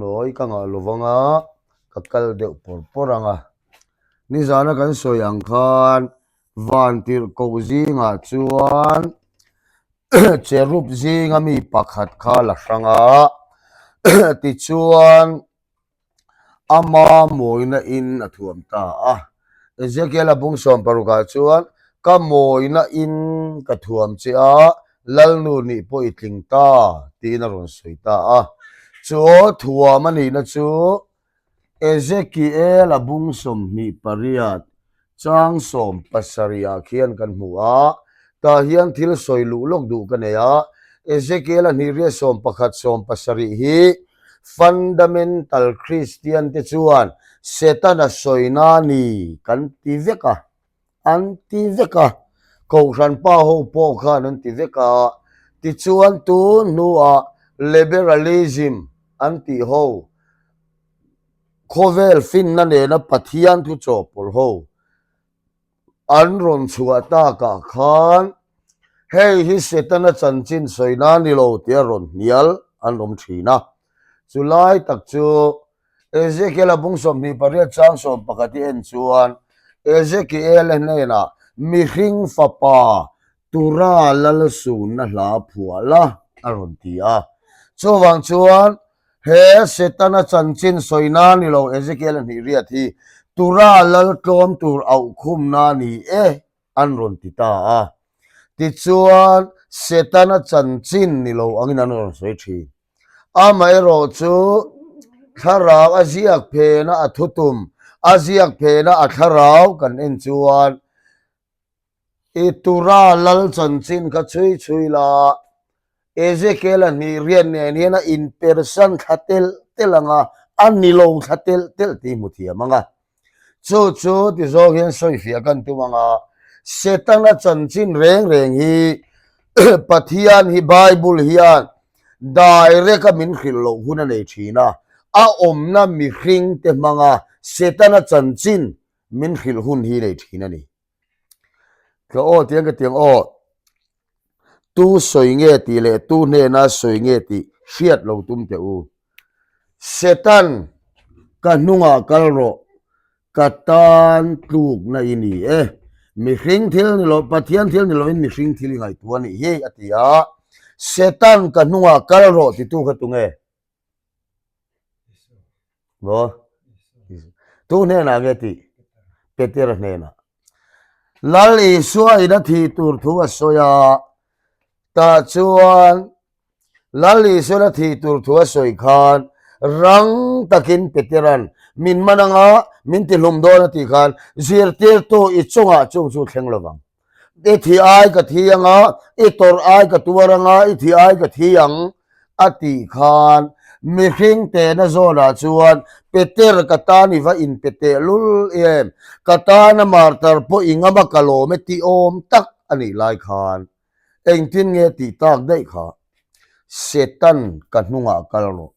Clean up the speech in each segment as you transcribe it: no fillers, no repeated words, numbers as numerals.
Nawi ka ngah lo vang a, ka kal deuh pawr pawr ang a. Nizana kan sawi ang khan vantirh koh zingah chuan cherub zinga mi pakhat kha la hrang a, tichuan ama mawina in a thuam ta a. Ezekiel-a bung sawm parukah chuan ka mawina in ka thuam che a, Lalnu nih pawh i tling ta tiin a rawn sawi ta a. Chu thuam a nihna chu Ezekiel-a bung 28 chang 70 ah khian kan hmu a, tah hian thil sawi luh lawk duh ka nei a. Ezekiel-a hnihriat 11 70 hi Fundamental Christian te chuan Setana sawina ni kan ti vek a. An ti vek a, Kohhran pa ho pawh khan an ti vek a, tichuan tun hnuah Liberalism an tih ho, khawvel finna nena Pathian thu chawhpawlh ho an rawn chhuah takah khan hei hi Setana chanchin sawi nan ni lo tia rawn hnial an awm thin a, chulai tak chu Ezekiel-a bung 28 chang 11 i en chuan Ezekiel-a hnenah mihring fapa Tura lalsunna hla phuah la a rawn ti a. Chuvang chuan he Setana chanchin sawi na ni lo Ezekiel-a hnih riat hi Tura lal tlawm tur auhkhumna ni e an rawn ti ta a. Tichuan Setana chanchin ni lo angin an rawn sawi thin. Amaherawh chu thlarau a ziak phena a thutum, a ziak phena a thlarau kan en chuan i Tura lal chanchin kha chhui chhui la, Ezekiel-a hnih riat nen hian a inpersan thla telh telh ang a, a ni lo thla telh telh tih hmu thiam ang a. Chu chu ti zawng hian sawifiah kan tum ang a, Setana chanchin reng reng hi Pathian hi Bible hian direct a min hrilh loh hun a nei thin a, a awmna mihring te hmanga Setana chanchin min hrilh hun hi nei thin a ni. Ka aw tiang ka tiang aw. Tu sawi nge tih leh tu hnena sawi nge tih hriat lo tum teh u. Setan, ka hnungah kal rawh, ka tan tlukna i ni e. Mihring thil ni lo, Pathian thil ni loin mihring thil i ngaihtuah a nih hi, a ti a. Setan, ka hnungah kal rawh titu kha tunge? Maw? Tu hnenah nge tih? Petera hnenah. Lal Isua in a thih tur thu a sawi a, tah chuan Lal Isuan a thih tur thu a sawi khan rang takin Petera'n min man anga min tihlum dawn a tih khan zirtirtu i chungah chung chu thleng lovang. I thi ai ka thi anga, i tawrh ai ka tuar anga, i thi ai ka thi ang a tih khan mihring tehna zawnah chuan Peter ka tan i va inpe teh lul em, ka tana martar pawh i ngam a ka lawm e tih awm tak a nih lai khan engtin nge tih tak daih kha Setan ka hnungah kal rawh,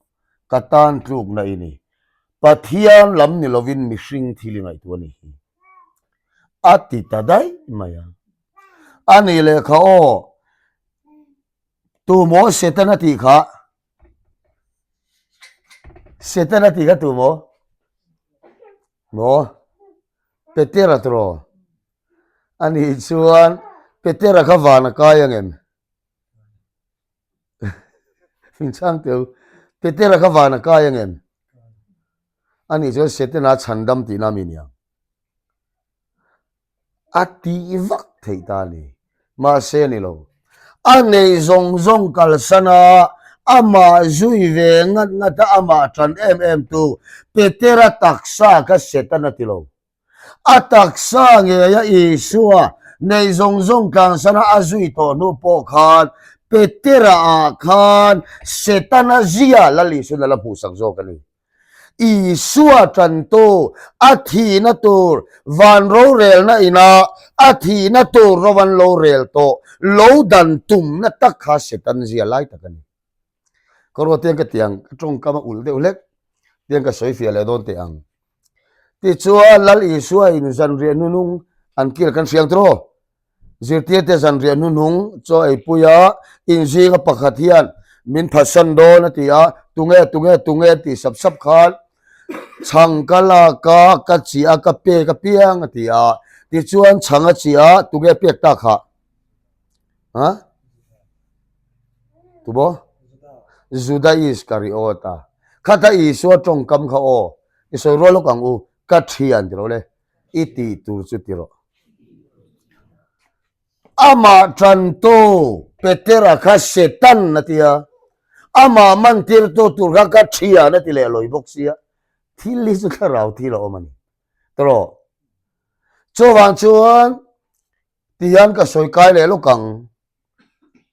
ka tan tlukna i ni, Pathian lam ni lovin mihring thil i ngaihtuah a nih hi. A ti ta daih mai a. A nih leh kha aw, tu maw Satan a tih kha? Satan a tih kha tu maw? Maw? Petera tiraw? A nih chuan Petera kha van a kai ang em? Min chhang teu. Petera kha van a kai ang em? A nih chuan Setana chhandam tihna mi niang. A tih vak theih ta a ni. Mahse a ni lo. A nei zawng zawng kalsan a, amah zui ve ngat ngat a, amah tan em em tu Petera taksa kha Setana ti lo. A taksa ngeia Isua nei zawng zawng tlansana a zui tawh hnu pawh khan Petera ah khan Setana zia Lal Isuan a la hmuhsak zawk a ni. Isua tantu a thihna tur van rorelna ina a thihna tur ro an lo rel tawh lo dan tumna tak kha Setan zia lai tak a ni. Ka ruat tiang ka tiang ka tawngkam a ulh deuh hlek tiang ka sawi fiah leh dawn teh ang. Tichuan Lal Isua in zanriah hnunung an kil kan hriang tiraw? Zirtirte zanriah hnuhnung chaw eipui a, inzinga pakhat hian min phatsan dawn a ti a, Tunge, tunge, tunge tih sap sap khan chhang ka lak a, ka chi a, ka pek apiang a ti a. Tichuan chhang a chi a, tunge pek ta kha? Ha? Tubo? Juda Iskariot-a. Khata Isua tawngkam kha aw, i sawi rual lawk ang u, ka thian ti rawh le, i tih tur chu ti rawh. Amah tantu Petera kha Setan a ti a, amah mantirtu tur kha ka thian a ti leh lawi bawk sia, thil hi chu thlarau thil a awm a ni. Tawh. Chuvang chuan tihian ka sawi kai leh lawk ang.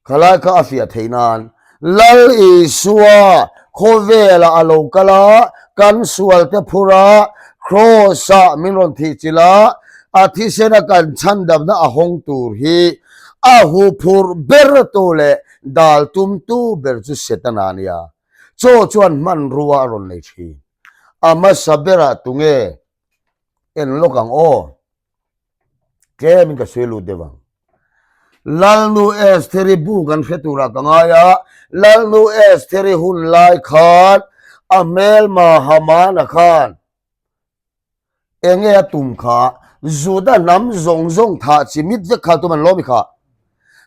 Khalai kha a fiah theih nan Lal Isua khawvelah a lo kal a, kan sualte phur a, Kraws-ah min rawn thih chilh a, a thisena kan chhandamna a hawng tur hi a huphurh bertu leh dal tumtu ber chu Setana a nia. Chaw chuan hmanrua a rawn nei thin. A hmasa berah tunge en lawk ang aw. Tlemin ka sawi lut deuh ang. Lalnu Estheri bu kan hre turah ka ngai a, Lalnu Estheri hun lai khan a hmelma Hamana khan enge a tum kha Juda hnam zawng zawng thah chi mit vek kha tum an lawm i kha.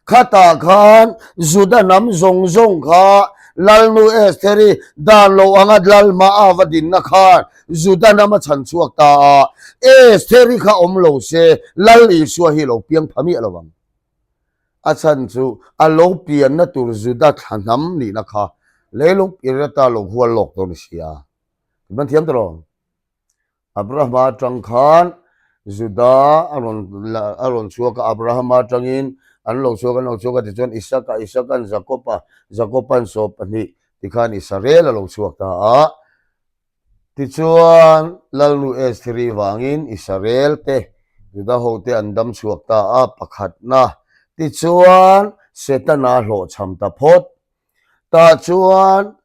Khatah khan Juda hnam zawng zawng kha Lalnu Estheri dan lo anga lal hma a va dinna khan Juda hnam a chhan chhuak ta a. Estheri kha awm lo se Lal Isua hi lo piang pha miah lo ang. A chhan chu a lo pianna tur Juda thla hnam nihna kha leilung Ireta lo hual lawk dawn a si a. Kan thiam ta lo. Abrahama atang khan Juda a rawn a rawn chhuak a, Abrahama atangin an lo chhuak an lo chhuak a tichuan Isaka, Isaka'n Jakob-a, Jakob-a'n 12 tikhan Israel a lo chhuak ta a. Tichuan Lalnu Estheri vangin Israel te, Juda hote an dam chhuak ta a, pakhatna. Tichuan Setana hlawhchham ta phawt. Tah chuan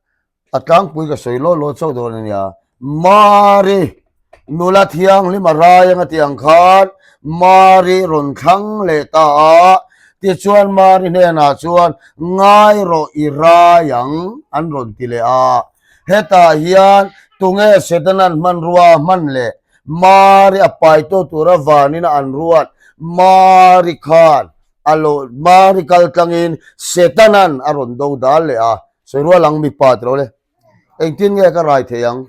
a tlangpui ka sawi law law chauh dawn a nia. Mari nula thianghlim a rai anga tih ang khan Mari rawn thlang leh ta a, tichuan Mari hnenah chuan ngai rawh i rai ang an rawn ti leh a. Hetah hian tunge Setana'n hmanrua a hman leh Mari a paito tura vanin a an ruat Mari khan a lo Mari kal tlangin Setanan a rawn do dal leh a, sawi rual ang mipa ti lo le, engtin nge ka rai thei ang,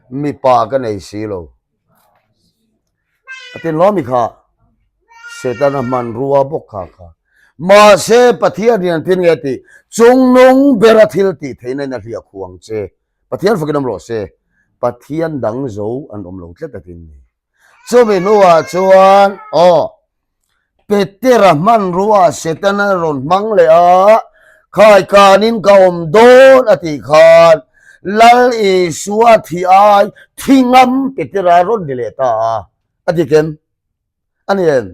mipa ka nei si lo. A tin lo mi kha, Setana hmanrua bawk kha kha. Mahse Pathian hian tin nge tih, chungnung bera thil tih theihna in a hliah khuang che. Pathian fakin awm rawh se, Pathian dang zo an awm lo tlat a tin ni. Chumi hnuah chuan, aw, Petera hmanrua Setana rawn hmang leh a, Khaikanin ka awm dawn a tih khan Lal Isua thi ai thi ngam Petera rawn ni leh ta a, a dik em? A ni em?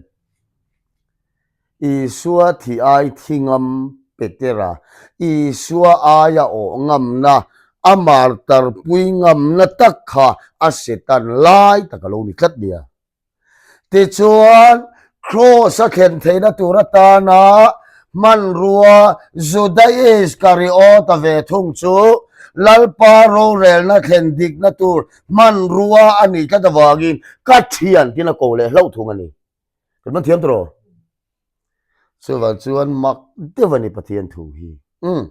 Isua thi ai thi ngam Petera, Isua aia awh ngamna, a martarpui ngamna tak kha a Setan lai tak a lo ni tlat nia. Tichuan, Kraws a thlen theihna tur atana hmanrua Juda Iskariota ve thung chu Lalpa rorelna thlen dikna tur hmanrua a nih tlat avangin ka thian tiin a ko leh hlauh thung a ni. Kan man thiam tawh. Chuvang chuan mak deuh a ni Pathian thu hi. Umm.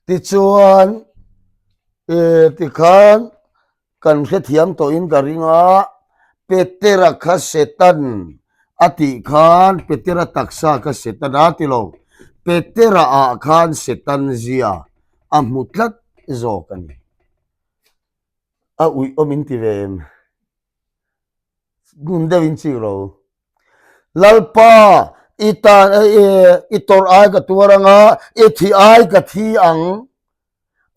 Tichuan e tikhan kan hrethiam tawhin ka ring a, Petera kha Setan a tih khan Petera taksa kha Setan a ti lo. Petera ah khan Setan zia a hmu tlat zawk a ni. A uih awm in ti ve em? Ngun deuh in chik ro. Lalpa, i tan i tawrh ai ka tuar ang a, i thi ai ka thi ang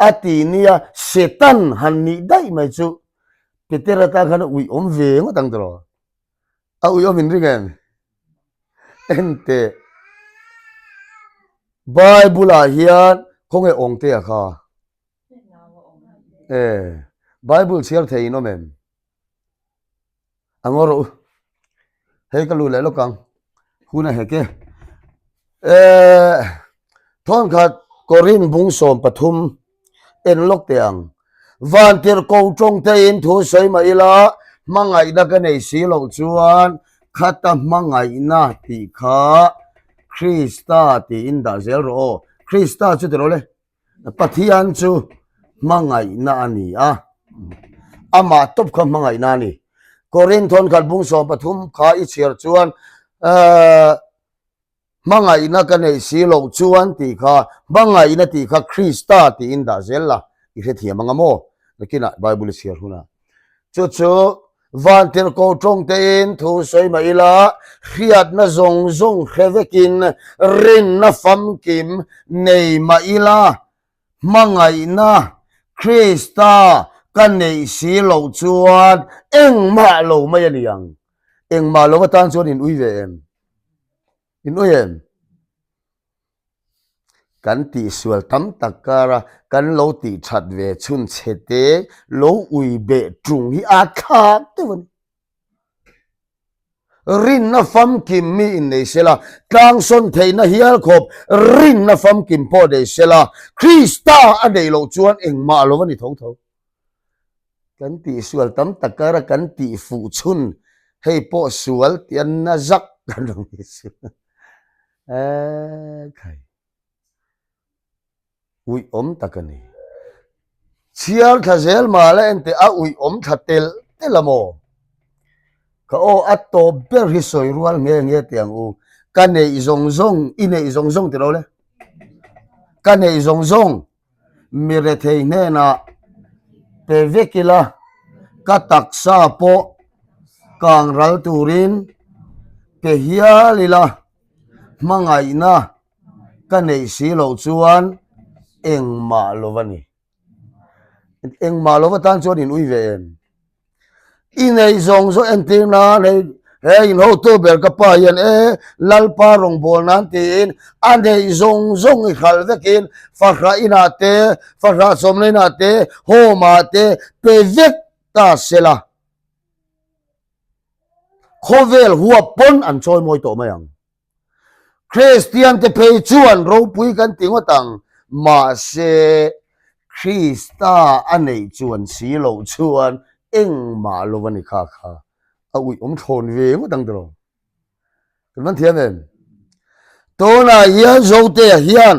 a ti nia Setan han nih daih mai chu Peter atan khan a uih awm ve ngawt ang tiraw? A uih awm in ring em? Enteh, Bible ah hian khawnge awngtea kha? E, Bible chhiar thei in awm em? A ngaw rawh u. Hei ka lu leh lawk ang. Hun a hek e. Thawnkhat Korin bung 13. En lawk teh ang. Vantirhko tawngtein thu sawi mah ila, hmangaihna ka nei si loh chuan khata hmangaihna tih kha Krista tiin dah zel rawh aw. Krista chu ti rawh le. Pathian chu hmangaihna a ni a, amah tawp kha hmangaihna a ni. Korinth thawnkhat bung 13 kha i chhiar chuan hmangaihna ka neih si loh chuan tih kha hmangaihna tih kha Krista tiin dah zel la i hrethiam ang a maw? Nakinah Bible i chhiar hunah chu chu Vantirhkoh tawngtein thu sawi mah ila, hriatna zawng zawng hre vekin rinna famkim nei mah ila, hmangaihna Krista ka neih si loh chuan engmah lo mai a ni ang. Engmah lo atan chuan in ui ve em? In ui em? Kan tihsual tam tak kara kan lo tih that ve chhun chhe te lo ui beh tung hi a thlak deuh a ni. Rinna famkim mi innei sela, tlangsawn theihna hial khawp rinna famkim pawh nei sela, Krista a neih loh chuan engmah lo a ni tho tho. Kan tihsual tam tak kara kan tihfuh chhun hei pawh sual tih a na zak kan rawn ni si. Eee khai. Uih awm tak a ni. Chhiar thla zel mah la enteh a uih awm thla tel tel a maw? Ka aw a tawp ber hi sawi rual nge nge teh ang u. Ka neih zawng zawng, i neih zawng zawng ti lo le. Ka neih zawng zawng mi rethei hnenah pe vek ila ka taksa pawh kang ral turin pe hial ila hmangaihna ka neih si loh chuan engmah lo a ni. Engmah lo atan chuan in ui ve em? I nei zawng zawng entir nan hei he in hotu ber ka pa hian e Lalpa rawngbâwl nan tiin a neih zawng zawng i hralh vekin fahrah inah te fahrah sawmna inah te home ah te pe vek ta sela khawvel huap pawn an chawi mawi tawh mai ang. Kristian te phei chuan ropui kan ti ngawt ang, mahse Krista a neih chuan si loh chuan engmah lo a ni kha kha a uih awm thlawn ve ngawt ang tiraw? Kan van thiam em? Tunah hian Zotea hian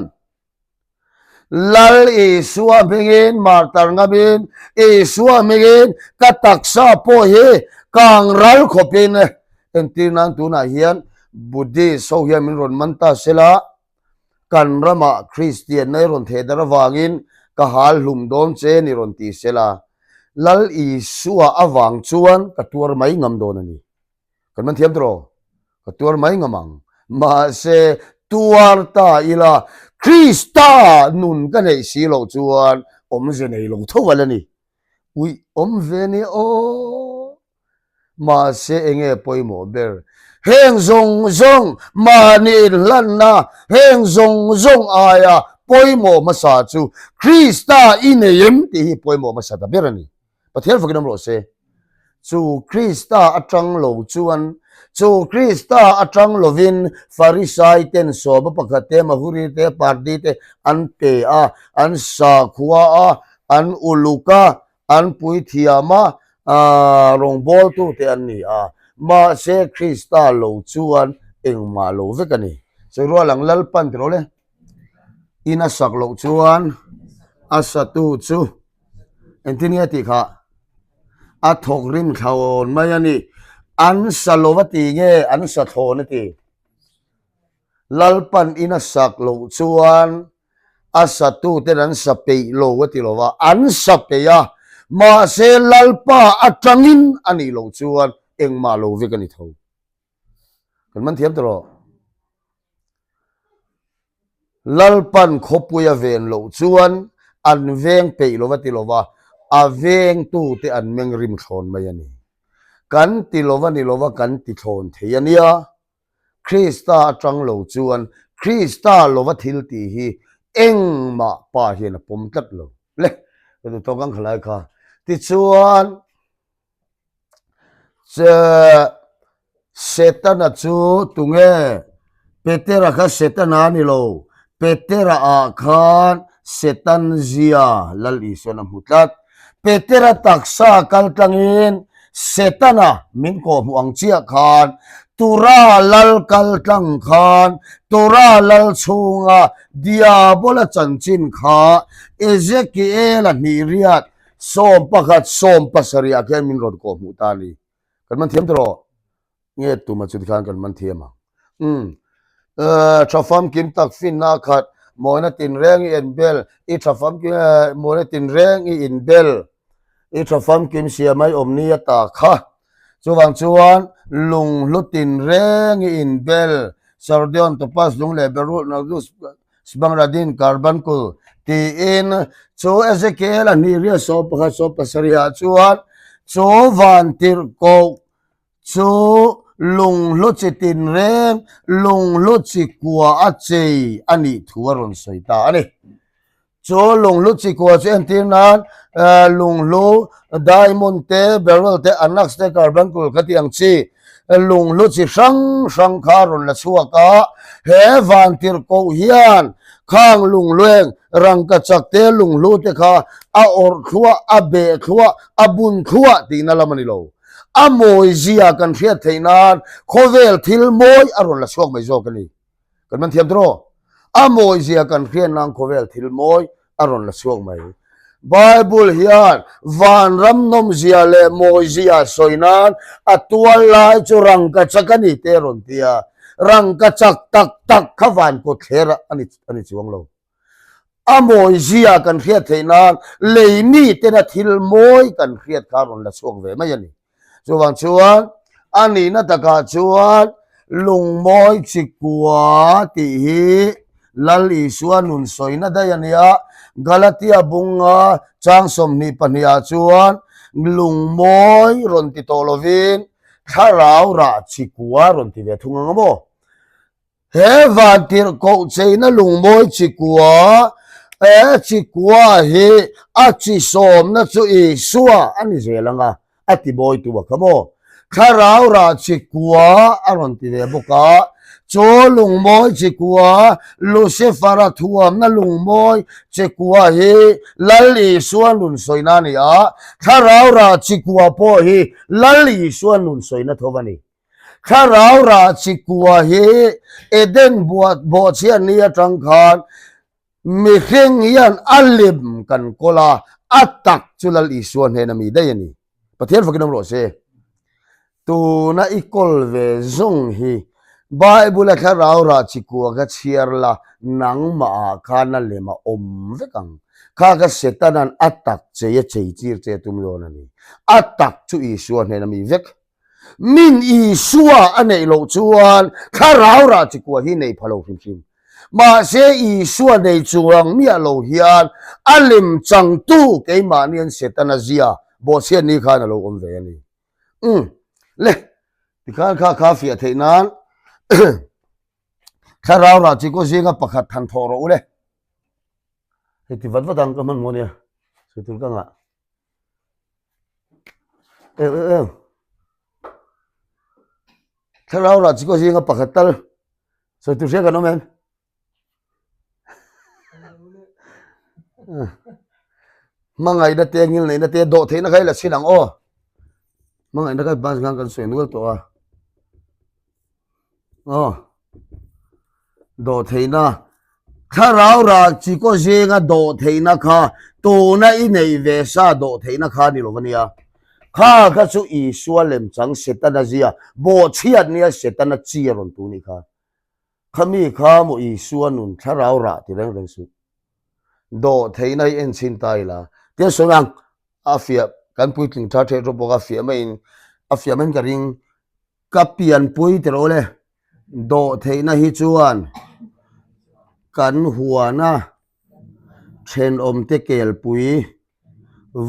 Lal Isua hmingin martar ngamin Isua hmingin ka taksa pawh hi kang ral khawpin entir nan tunah hian Buddhist ho hian min rawn man ta sela kan ramah Kristian na i rawn theh dar avangin ka hal hlum dawn che ni rawn ti sela Lal Isua avang chuan ka tuar mai ngam dawn a ni. Kan man thiam tawh ka tuar mai ngam ang. Mahse, tuar ta ila Krista nun ka neih si loh chuan awmze nei lo tho al a ni. Uih awm ve nia aw. Mahse, enge pawimawh ber? Heng zawng zawng mahni inhlanna, heng zawng zawng aia pawimawh hmasa chu Krista i nei em tih hi pawimawh hmasa ta ber a ni. Pathian fakin awm rawh se. Chu Krista atang lo chuan, chu Krista atang lovin Farisai ten sawma pakhat te, Mahuri te, Pardi te an pe a, an sakhua a, an uluk a, an puithiam a, rawngbawltu te an ni a. Mahse Krista lo chuan engmah lo vek a ni. Sawi rual ang Lalpan ti rawh le. In a sak loh chuan a satu chu Engtin nge tih kha a thawk rim thlawn mai a ni. An sa lo a ti nge an sa thlawn a ti. Lalpan in a sak loh chuan a satu ten an sa peih lo a ti lo va, an sa peih a, mahse Lalpa atangin a nih loh chuan engmah lo vek a ni tho. Kan man thiam tawh rawh. Lalpan khawpui a ven loh chuan an veng peih lo va ti lo va, a vengtute an meng rim thlawn mai a ni. Kan ti lo va ni lo va kan ti thlawn thei a nia. Krista atang lo chuan Krista lova thil tih hi engmah pa hian a pawm tlat lo. Le, ka duh tawk ang khalai kha. Tichuan. Setana chu tunge? Petera kha Setana a ni lo. Petera ah khan Setan zia Lal Isuan a hmu tlat. Petera taksa kal tlangin Setana min kawhhmuh ang chiah khan Tura lal kal tlang khan Tura lal chhunga Diabola chanchin kha Ezekiela hnihriat 11 17 ah khian min rawn kawhhmuh ta a ni. Kan man thiam tawh. Nge tuma chu tikhan kan man thiam ang. Umm. Tha famkim tak finna khat mawina tinreng i enbel, i tha famkim mawina tinreng i inbel, i tha famkim siam ai awm ni a ta kha. Chuvang chuan lunghlu tinreng i inbel, sardion, topaz, lung leh beryl, nardus, sbangradin, carbuncle tiin chu Ezekiel-a hnih riat 11 17 ah chuan chu vantirhkoh Chu lunghlu chi tinreng, lunghlu chi kua a chei a nih thu a rawn sawi ta a ni. Chu lunghlu chi kua chu entir nan lunghlu diamond te, beryl te, onyx te, carbuncle kha tih ang chi lunghlu chi hrang hrang kha a rawn la chhuak a. He vantirhkoh hian khang lunglueng rangkachak te, lunghlu te kha a awrh thluah, a beh thluah, a bun thluah tihna lam a ni lo. A mawizia kan hriat theih nan khawvel thil mawi a rawn la chhuak mai zawk a ni. Kan man thiam tawh. A mawizia kan hriat nan khawvel thil mawi a rawn la chhuak mai. Bible hian vanram nawmzia leh mawizia sawi nan a tual lai chu rangkachak a ni te a rawn ti a. Rangkachak tak tak kha van kawtthler a ni chuang lo. A mawizia kan hriat theih nan lei mi tena thil mawi kan hriat kha a rawn la chhuak ve mai a ni. Chuvang chuan a nihna takah chuan lungmawi chikua tih hi Lal Isua nun sawina daih a nia. Galatia bunga chang 22 ah chuan lungmawi rawn ti tawh lovin thlarau rah chikua rawn ti ve thung ang a maw? He vantirhkoh cheina lungmawi chikua, he chikua hi a chi sawmna chu Isua a ni zel ang a, a ti bawitu a kha maw? Thlarau rah chikua a rawn ti ve bawk a, chu lungmawi chikua, Lucifer-a thuamna lungmawi chikua hi Lal Isua nun sawina a ni a, thlarau rah chikua pawh hi Lal Isua nun sawina tho a ni. Thlarau rah chikua hi Eden bawhchhiat ni atang khan mihring hian a lim kan kawl a, a tak chu Lal Isua hnena mi daih a ni. Pathian fakin awm rawh se. Tuna i kawl ve zawng hi Bible-a thlarau rah chikua kha chhiar la, nangmah ah khan a lem a awm vek ang. Kha kha Setanan a tak chei a chei tir che tum dawn a ni. A tak chu Isua hnena mi vek. Min Isua a neih loh chuan thlarau rah chikua hi nei pha lo hrim hrim. Mahse Isua nei chuang miah lo hian a lem changtu keimahni an Setana zia bawhchhiat ni khan a lo awm ve a ni. Umm. Le, tikhan kha kha fiah theih nan thlarau rah chikua zinga pakhat than thawh rawh u le. Hei ti vat vat ang ka hman maw nia, sawi tur ka ngah. Eu eu eu. Thlarau rah chi kaw zinga pakhat tal sawi tur hria kan awm em? Hmangaihna te ngil neihna te dawh theihna kha i la chhin ang aw. Hmangaihna kha bus khan kan sawi nual tawh a. Aw. Dawhtheihna, Thlarau rah chi kaw zinga dawhtheihna kha tuna i neih ve sa dawhtheihna kha a ni lo a nia. Kha kha chu Isua lemchang Setana zia bawhchhiat nia Setana chi a rawn tu nih kha. Khami kha maw Isua nun thlarau rah ti reng reng suh. Dawhtheihna hi en chhin ta ila. Tia sawi ang a fiah kan puitling tha thet rawh bawk a fiah maiin a fiah maiin ka ring. Ka pianpui ti rawh le, dawhtheihna hi chuan kan huana thenawmte kelpui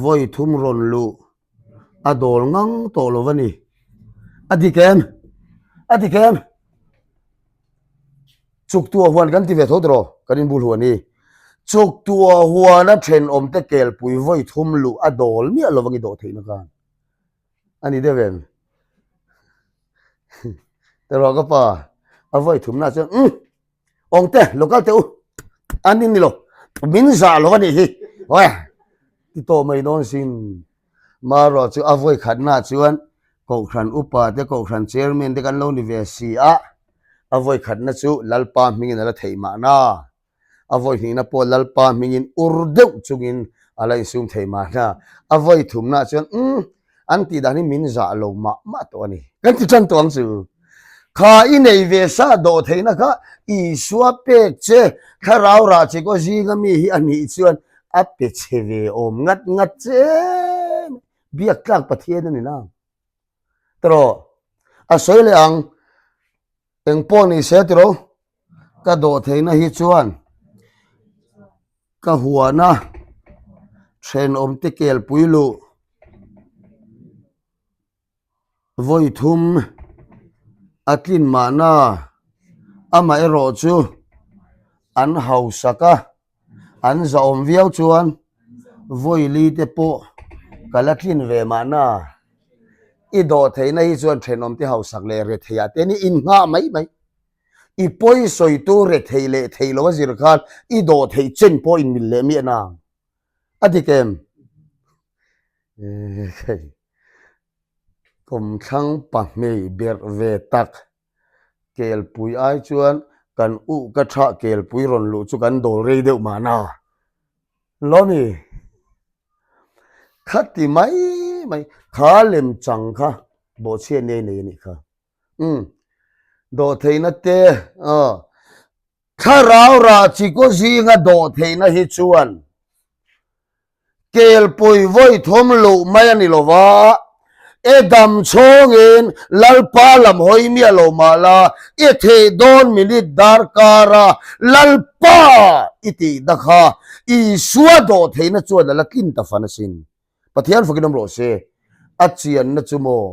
vawi thum rawn luh a dawl ngang tawh lo a ni. A dik em? A dik em? Chuktuah huan kan ti ve tho tawh kan inbul huan hi. Chuktuah huana thenawmte kelpui vawi thum luh a dawl miah lo ang i dawhtheihna khan. A ni deuh em? Tawrh ka pa, a vawi thumna chuan, Umm! Awngte, lo kal teh u! An in ni lo. Min zah lo a nih hi. Oe, ti tawh mai dawn sin. Marawh chu a vawi khatna chuan Kohhran upa te, Kohhran chairman te kan lo ni ve si a, a vawi khatna chu Lalpa hmingin a la theih mahna. A vawi hnihna pawh Lalpa hmingin ur deuh chungin a la insum thei mahna. A vawi thumna chuan umm an tih dan hi min zah lo mah mah tawh a ni. Kan ti tan tawh ang chu. Kha i nei ve sa dawh theihna kha Isua pek che thlarau rah che kaw zinga mi hi a nih chuan a pe chhe ve awm ngat ngat che biak tlak Pathian a ni na. Tiraw a sawi leh ang eng pawh ni se tiraw ka dawh theihna hi chuan ka huana thenawmte kelpui luh Vawi thum a tlin mahna amaherawh chu an hausak a, an zahawm viau chuan vawi li te pawh ka la tlin ve mahna. I dawh theihna hi chuan thenawmte hausak leh retheiah te ni innghah mai mai. I pawi sawitu rethei leh theih lo a zir khan i dawh theih chen pawh inmil leh miah nang. A dik em? Kawmthlang pahnih berh ve tak kelpui ai chuan kan uh ka thah kelpui rawn luh chu kan dawl rei deuh mahna. Lawmi, Khati mai mai kha lemchang kha bawhchhiat nei nei a nih kha. Umm, dawhtheihna te aw. Thlarau rah chikaw zinga dawh theihna hi chuan kelpui vawi thawm loh mai a ni lo va, e dam chhawngin Lalpa lam hawi miah lo mah la, i theih dawn minute darkara Lalpa i tih na kha Isua dawh theihna chuan a la tlin ta fan asin. Pathian fakin awm rawh se, a chianna chu maw?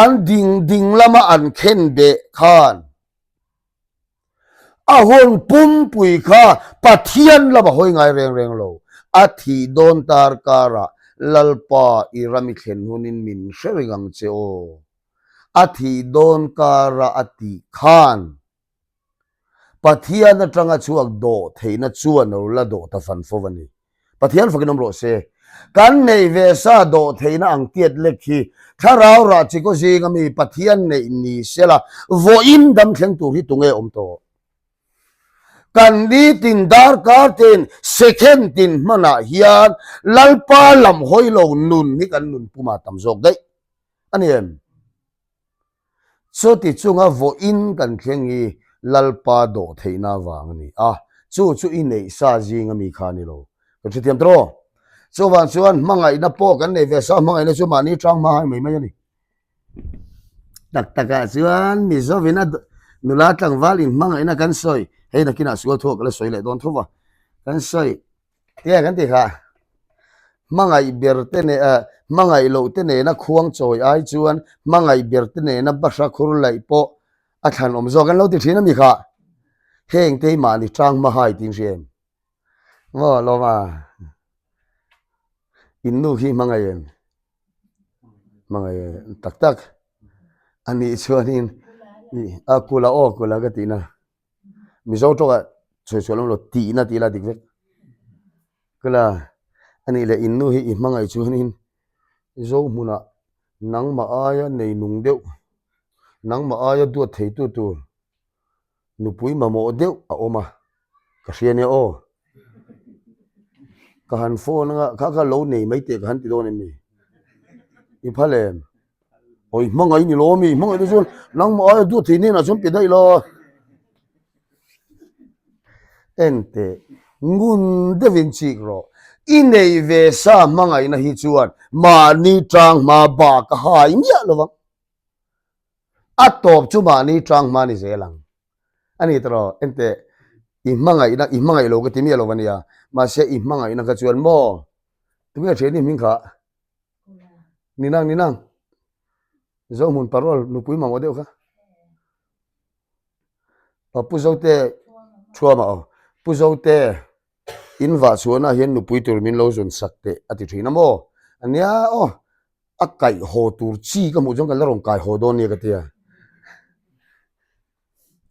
An ding ding lama an khen beh khan a hun pumpui kha Pathian lama hawi ngai reng reng lo. A thih dawn tar karah Lalpa i ram i thlen hunin min hre reng ang che aw. A thih dawn kara a tih khan Pathian atanga chhuak dawh theihna chuan lo la dawh ta fan fo a ni. Pathian fakin awm rawh se. Kan neih ve sa dawh theihna ang tiat lek hi thlarau rah chikaw zinga mi Pathian neih ni sela vawiin dam thleng tur hi tunge awm tawh? Kan nitin darkar tin second tin hmanah hian Lalpa lam hawi lo nun hi kan nun puma tam zawk daih a ni em? Chuti chunga vawiin kan thleng hi Lalpa dawh theihna avang a ni a, chu chu i neih sa zinga mi kha a ni lo. Kan hrethiam tawh aw. Chuvang chuan hmangaihna pawh kan nei ve sa, hmangaihna chu mahni tang hma hai mai mai a ni. Tak takah chuan Mizovin a nula tlangval inhmangaihna kan sawi, hei nakinah sual thuak ka la sawi leh dawn tho va, kan sawi. Tia kan ti kha, hmangaih ber te nen eh hmangaih loh te nena khuang chawi ai chuan hmangaih ber te nena bahra khur laih pawh a thlan awm zawk an lo ti thin a mi kha. Heng te hi mahni tang hma hai tiin hria em? Maw lawma in nu khi hmangaih em? Hmangaih em tak tak a nih chuanin a kula aw kula ka tihna. Mizo tawngah sawi sual awm lo tihna tih ila dik vek. Kala anih leh in nu hi i hmangaih chuanin Zo hmunah nangmah aia nei nung deuh, nangmah aia duat theitu tur nupui mamawh deuh a awm a, ka hria nia aw. Ka han phone anga kha kha lo nei mai teh ka han ti dawn em ni? I phal em? Awi hmangaih ni lo ami hmangaih te chuan nangmah aia duat thei hnenah chuan pe daih la. Enteh ngun deuhin chik rawh. I nei ve sa hmangaihna hi chuan mahni tang hma bak a hai miah lo vang. A tawp chu mahni tang hma ni zel ang. A ni tawh enteh i hmangaihna i hmangaih lo ka ti miah lo ania mahse i hmangaihna kha chuan maw tunge thian i hming kha. Ni nang ni nang Zohmun parol nupui mamawh deuh kha aw Pu Zote thuama aw Pu Zote in vah chhuahna hian nupui tur min lo zawn sak teh a ti thin a maw ania aw a kaih haw tur chi ka hmuh chuan kan la rawn kai haw dawn nia ka tia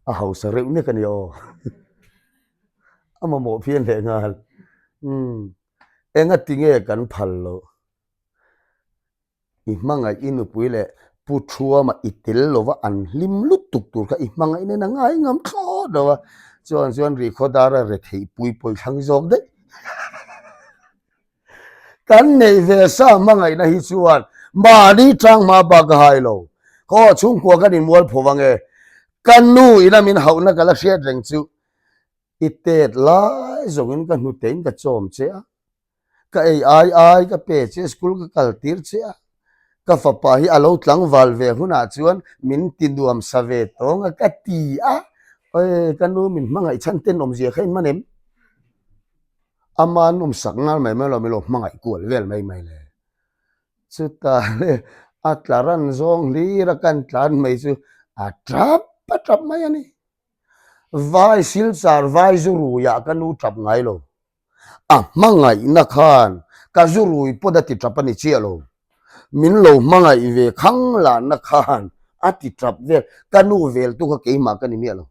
a hausa reuh nek a nia aw. A mamawh phian leh nghal. Umm engati nge kan phal loh? I hmangaih i nupui leh Pu Thuama i tel lova an hlim lutuk tur kha i hmangaih nen a ngai ngam thlawt lo a, chuan chuan rihkhaw dara retheih pui pawh i thlang zawk daih. Kan neih ve sa hmangaihna hi chuan mahni tang hma bak a hai lo. Khaw chhungkua kan inmual pho vang e. Ka nu ina min hauhna ka la hriat reng chu i tet lai zawngin ka hnutein ka chawm che a. Ka ei ai ai ka pe che school ka kal tir che a. Ka fapa hi a lo tlangval ve hunah chuan min ti nuam sa ve tawng a ka ti a. Awi ka nu min hmangaih chhan ten awmzia kha in man em? Ama nawmsak ngal mai mai lo min lo hmangaih kual vel mai mai le. Chutah le a tla ran zawng hlir a kan tlan mai chu a tap a tap mai a ni. Vai silchar vai zu ruiah ka nu tap ngai lo. A hmangaihna khan ka zu rui pawt a ti tap a ni chiah lo. Min lo hmangaih ve khang lanna khan a ti tap vel. Ka nu vel tu kha keimah ka ni miah lo.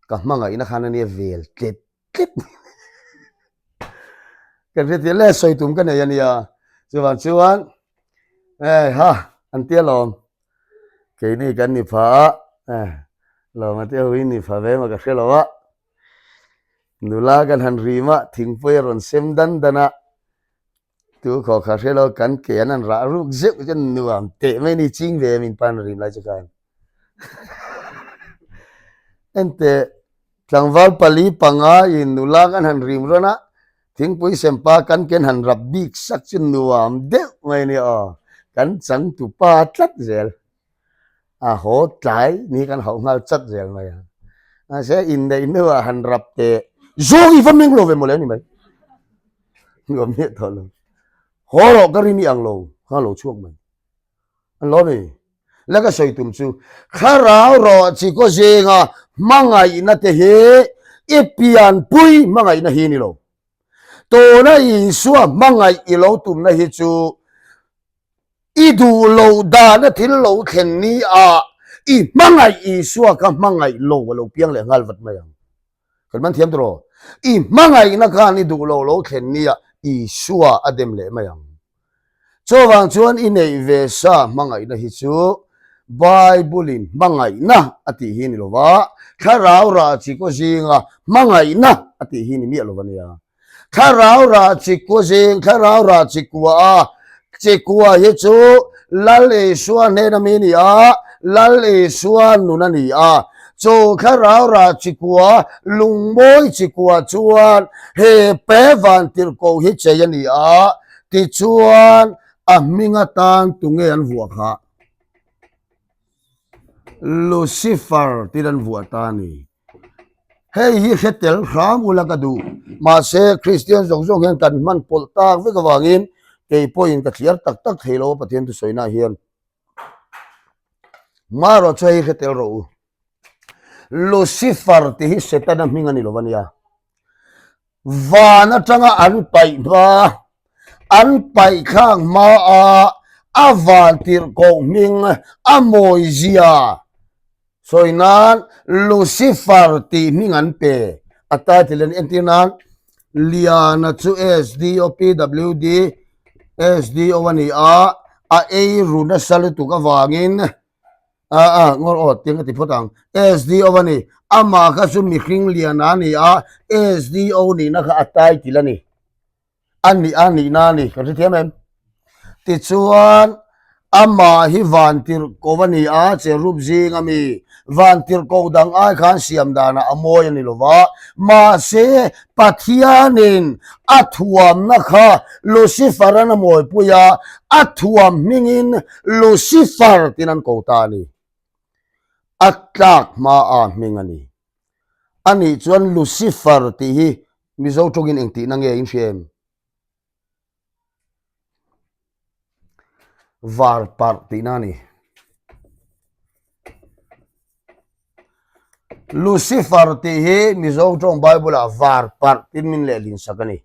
Ka hmangaihna khan a nia vel tlet tlet kan hre tir le sawi tum ka nei a nia chuvang chuan eh ha an tia lawm keini kan ni pha a eh lawm a tia huin ni pha ve maw ka hre lo a nula kan han rim a thingpui a rawn sem dan dan a Tu khaw kha hre lo kan ke an an rah ruk zeuh chuan nuam teh mai ni ching ve min pan rim lai chu khan. Enteh tlangval pali panga in nula kan han rim rawn a thingpui sempa kan ken han rap bik sak chu nuam deuh mai ni aw kan changtu pa tlat zel. A haw tlai ni kan hauh nghal chat zel mai a. Mahse inneih hnuah han rap teh zawng i va meng lo ve mawle a ni mai. Nuam miah tawh lo. Haw rawh ka rin i ang lo kha lo chhuak mai. An lo ni. La ka sawi tum chu thlarau rawh chi kaw zinga hmangaihna te hi i pianpui hmangaihna hi ni lo. Tuna Isua hmangaih i lo tumna hi chu I duh loh dana thil lo thlen ni ah i hmangaih Isua kha hmangaih lo a lo piang leh nghal vat mai ang. Kan man thiam tawh. I hmangaihna khan i duh loh lo thlen ni ah Isua a dem leh mai ang. Chuvang chuan i neih ve sa hmangaihna hi chu Bible in hmangaihna a tih hi ni lova, thlarau rah chi kaw zinga hmangaihna a tih hi ni miah lo a nia. Thlarau rah chikua zing, thlarau rah chikua a, chikua hi chu Lal Isua hnena mi ni a, Lal Isua nun a ni a. Chu thlarau rah chikua, lungmawi chikua chuan he pe vantirhkoh hi chei a ni a, tichuan a hming atan tunge an vuah khah? Lucifer tiin an vuah ta a ni. Hei hi hre tel hram ula ka duh. Mahse, Kristian zawng zawng hian kan hman pawlh tak vek avangin kei pawhin ka thliar tak tak thei lo a Pathian thusawiinaah hian. Marawh chu hei hre tel rawh u. Lucifer tih hi Setana hming a ni lo a nia. Van atanga an paih hma, an paih thlak hma a a van tirhkoh hming a mawi zia sawi nan Lucifer tih hming an pe. A title an entir nan Liana chu SDO PWD SDO a ni a, a ei ru nasa lutuk avangin A a, ngawr aw tiang ka ti phawt ang. SDO a ni. Amah kha chu mihring lian a ni a, SDO nihna kha a title a ni. A nih a nihna a ni. Kan hrethiam em? Tichuan, amah hi vantirhkoh a ni a, cherub zing a mi. Vantirhkoh dang ai khan siam danah a mawi a ni lo va. Mahse, Pathianin a thuamna kha Lucifer-an a mawipui a, a thuam hmingin Lucifer tiin an ko ta a ni. A tlak hma a hming a ni. Anih chuan Lucifer tih hi Mizo tawngin engtihna nge in hria em? Varparh tihna a ni. Lucifer tih hi Mizo tawng Bible-ah varparh tiin min lehlin sak a ni.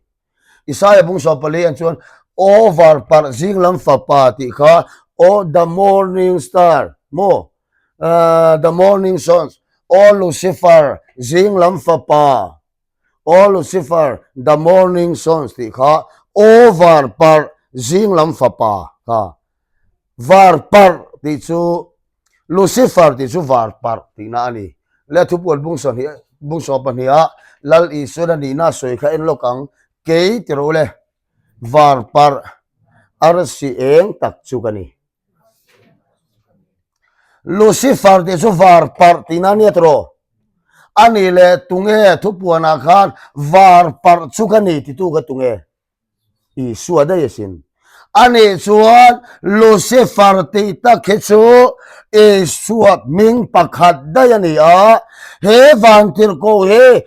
Isaiah bung 14 an chuan Aw varparh zing lam fapa tih kha Aw the morning star maw the morning sons Aw Lucifer zing lam fapa. O Lucifer, the morning sons tih kha O varparh zinglam fapa kha. Varparh tih chu Lucifer tih chu varparh tihna a ni. Le thupuan bung sawhnih bung sawh pahniha Lal Isuan a nihna a sawi kha en lawk ang, kei ti rawh le, varparh arsi eng tak chu ka ni. Lucifer tih chu var parh tihna a nia tawh. A nih leh tunge thupuanah khan var parh chu ka ni titu kha tunge? Isua daih asin. A nih chuan Lucifer tih tak hi chu Isua hming pakhat daih a ni a, he vantirhkoh hi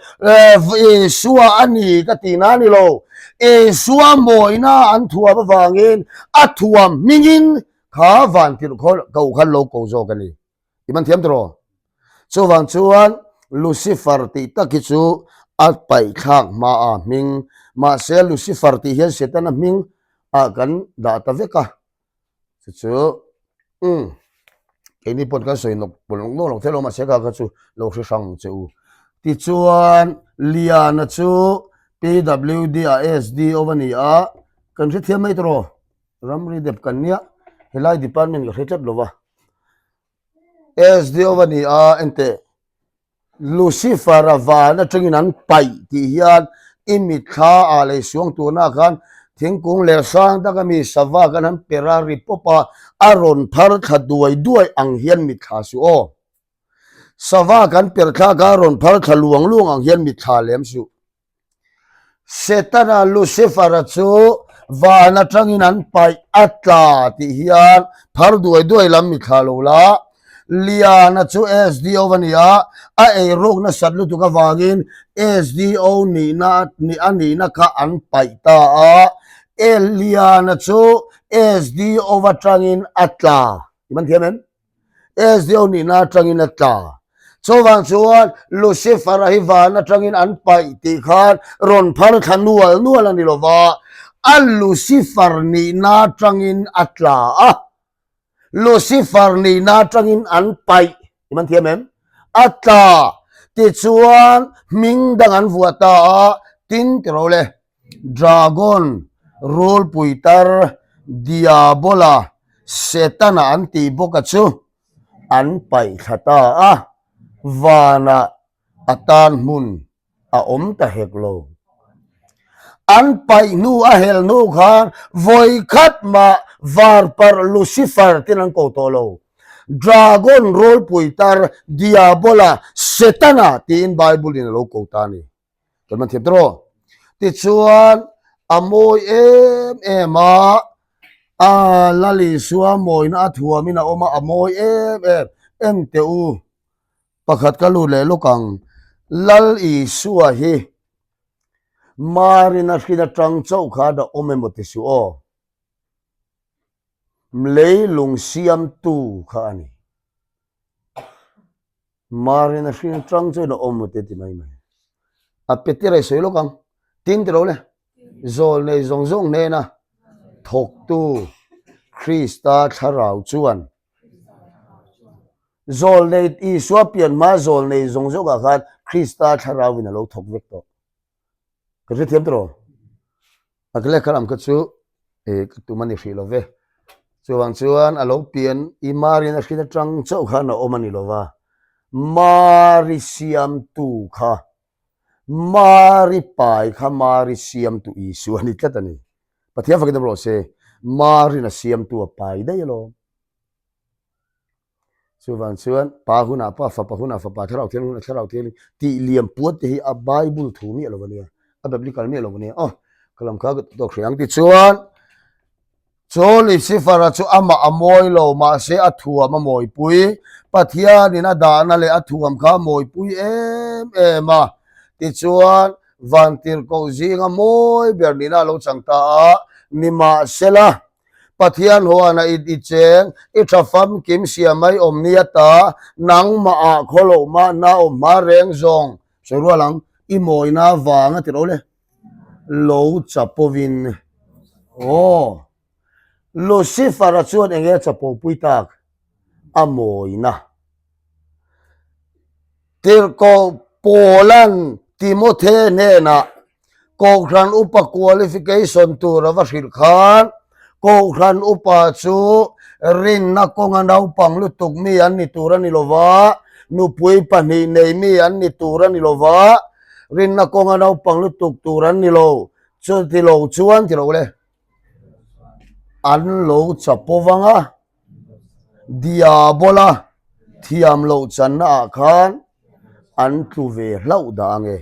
Isua a ni ka tihna a ni lo. Isua mawina an thuam avangin a thuam hmingin kha vantirh ko khan lo ko zawk a ni. I man thiam tawh. Chuvang chuan Lucifer tih tak hi chu a paihthlak hma a hming. Mahse Lucifer tih hian Setana hming ah kan dah ta vek a. Chu chu umm keini pawh kan sawi nawk pawlh nawk nawk lo thei lo mahse kha kha chu lo hre hrang che u. Tichuan Liana chu PWD ah SDO a ni a, kan hrethiam mai tawh rawh ramri dep kan nia helai department ka hre tlat lo va. SDO a ni a enteh. Lucifer-a van atangin an paih tih hian i mitthla ah lei suang turna khan thingkung leh hrang taka mi sava khan an per a ri pawp a, a rawn phar thla duai duai ang hian mitthla suh aw. Sava kan per thlak a, a rawn phar thla luang luang ang hian mitthla lem suh. Setana Lucifer-a chu van atangin an paih a tla tih hian phar duai duai lam mi thlah lo la. Liana chu SDO a ni a, a eiruk nasat lutuk avangin SDO nihna a nihna kha an paih ta a. Liana chu SDO atangin a tla. I man thiam em? SDO nihna atangin a tla. Chuvang chuan Lucifer-a hi van atangin an paih tih khan rawn phar thla nual nual a ni lo va, a Lucifer nihna atangin a tla a. Lucifer nihna atangin an paih, i man thiam em? A tla. Tichuan hming dang an vuah ta a, tin ti ro le. Dragon, rulpui tar, Diabola, Setana an tih bawk a chu an paih thla ta a, vanah a tan hmun a awm ta hek lo. An paih hnu a hel hnu khan vawi khat mah varparh Lucifer tin an ko tawh lo. Dragon, rulpui tar, Diabola, Setana tiin Bible in a lo ko ta a ni. Kan man thiam tawh. Tichuan a mawi em em a, a Lal Isua mawina a thuamin a awm a, a mawi em em. En teh u, pakhat ka lut leh lawk ang. Lal Isua hi Marina hrin atang chauh khan a awm emaw ti suh aw. Leilung siamtu kha a ni. Marin a hring tang chuan a awm te ti mai mai. A petira i sawi lawk ang. Tin ti lo le. Zawl nei zawng zawng hnena thawktu Krista thlarau chuan zawl nei Isua pian hma zawl nei zawng zawngah khan Krista thlarauin a lo thawk vek tawh. Ka hrethiam tawh. A ka lehkha lam kha chu eh ka tum a ni hrih lo ve. Chuvang chuan a lo pian i Marin a hrin atang chauh khan a awm a ni lo va. Mari siamtu kha Mari pai kha Mari siamtu Isua a ni tlat a ni. Pathian fakin awm rawh se. Marin a siamtu a pai daih alawm. Chuvang chuan Pa hunah Pa, Fapa hunah Fapa, Thlarau Thianghlim hunah Thlarau Thianghlim tih liam puat te hi a Bible thu miah lo a nia, a biblical miah lo a nia. Aw, ka lam kha ka tawk hreh ang. Tichuan, chu Lucifer-a chu amah a mawi lo, mahse a thuam a mawipui. Pathianin a dahna leh a thuam kha a mawipui em em a. Tichuan, vantirhkoh zinga mawi ber nihna a lo chang ta a, nimahsela, Pathian huana i i cheng, i tha famkim sia mai awm nia ta, nangmah ah khaw loh mah na awm hma reng zawng, sawi rual ang, i mawina vang a ti ro le, lo chapovin. Aw, Lucifer-a chuan enge a chapo pui tak? A mawina. Tirhkoh Paula'n. Timothe hnenah Kohhran upa qualification tur a va hrilh khan Kohhran upa chu rinna kawnga naupang lutuk mi an ni tur a ni lo va, nupui pahnih nei mi an ni tur a ni lo va, rinna kawnga naupang lutuk tur an ni lo. Chuti lo chuan ti lo le, an lo chapo vang a, Diabola thiam loh channa ah khan an tlu ve hlauh dah ange.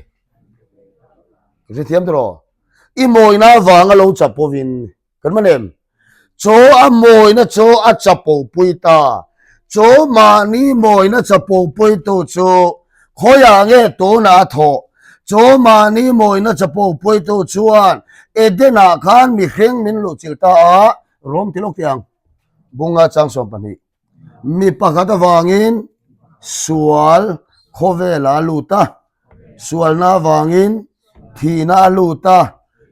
Ka hrethiam tawh rawh. I mawina avanga lo chapovin kan man em? Chaw a mawina chaw a chapo pui ta. Chaw mahni mawina chapo puitu chu khawiah nge tunah a thawh? Chaw mahni mawina chapo puitu chuan Eden-ah khan mihring min luhchilh ta a, rawm ti lawk teh ang. Bunga chang 12. Mi pakhat avangin sual khawvel a lut a, sualna avangin thihna a lut a,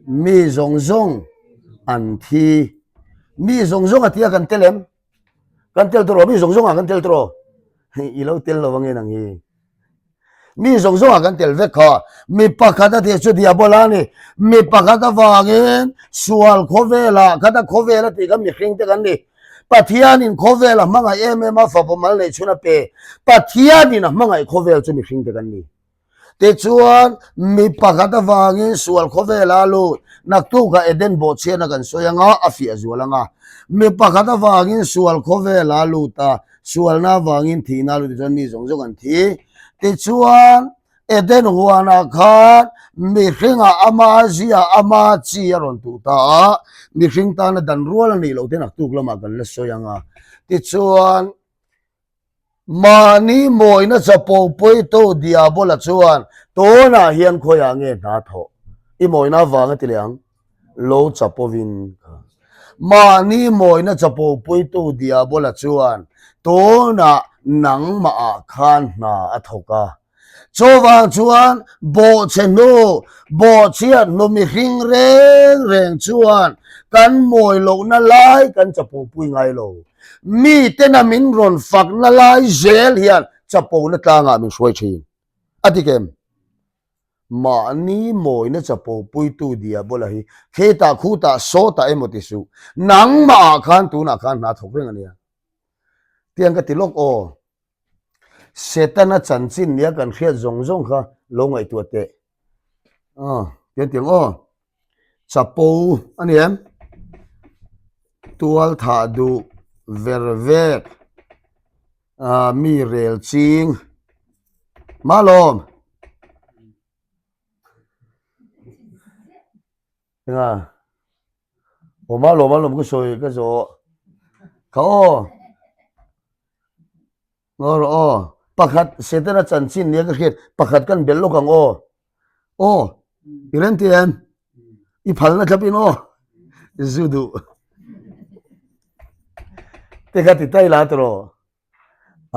mi zawng zawng an thi. Mi zawng zawng a tia kan tel em? Kan tel tawh rawh, mi zawng zawngah kan tel tawh rawh. I lo tel lo angin ang hi. Mi zawng zawngah kan tel vek kha. Mi pakhat a tih chu diabola a ni. Mi pakhat avangin sual khawvelah khat a khawvel a tih kha mihring te kan ni. Pathianin khawvel a hmangaih em em a, fapa mal neih chhun a pe. Pathianin a hmangaih khawvel chu mihring te kan ni. Tichuan, mi pakhat avangin sual khawvela a lut. Naktukah Eden bawhchhiatna kan sawi anga, a fiah zual anga. Mi pakhat avangin sual khawvela a lut a, Sualna avangin thihna lut chuan mi zawng zawng an thi. Tichuan, Eden huanah khan mihringah ama zia, ama chi a rawn tuh ta a, mihring tana dan rual a nih loh te naktuk lamah kan la sawi ang a. Tichuan, mahni mawina chapo pawitu Diabola chuan tunah hian khawiah nge hna thawh? I mawina avang a ti leh ang. Lo chapovin kha. Mahni mawina chapopuitu Diabola chuan tunah nangmahah khan hna a thawk a. Chuvang chuan bawhchhe hnu, bawhchhiat hnu mihring reng reng chuan kan mawi lohna lai kan chapopui ngai lo. Mitena min rawn fakna lai zel hian chapona tlangah min hruai thin. A dik em? Mahni mawina chapo puitu Diabola hi khetah khutah sawtah emaw ti suh, nangmahah khan tunah khan hna thawk reng a nia. Tiang ka ti lawk aw. Setana chanchin nia kan hriat zawng zawng kha lo ngaihtuah teh. Aw, tiang tiang aw. Chapo a ni em? Tual thah duh ver vek mi rel ching Malawm. Enga? Aw Malawm alawm ka sawi ka zawh. Kha aw. Ngaw rawh aw. Pakhat Setana chanchin nia ka hriat pakhat kan belh lawk ang aw. Aw, i rem ti em? I phalna thlapin aw. Zu duh. Te kha ti tai la tawh rawh.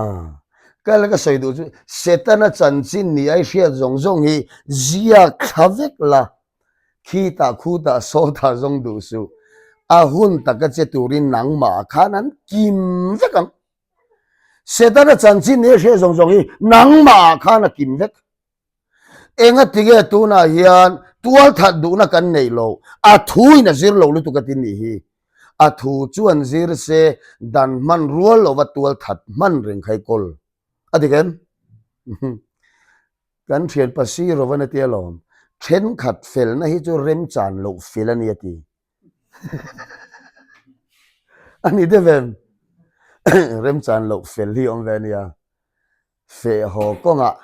Ah, ka la ka sawi duh chu Setana chanchin ni ai hriat zawng zawng hi ziak thla vek la. Khitah khutah sawtah zawng duh suh. A hun taka che turin nangmah khan an kim vek ang. Setana chanchin ni hriat zawng zawng hi nangmah khan a kim vek. Enga tinge tunah hian tual that duhna kan neih lo, a thu in a zir lo lutuk a ti nih hi. A thu chuan zir se dan hman rual lova tual that hman reng kha i kawl. A dik em? Kan thian Pasi Rovan a tia lawm, thenkhat felna hi chu remchan loh fel a ni a ti. A ni deuh em? Remchan loh fel hi awm ve a nia. Feh haw kawngah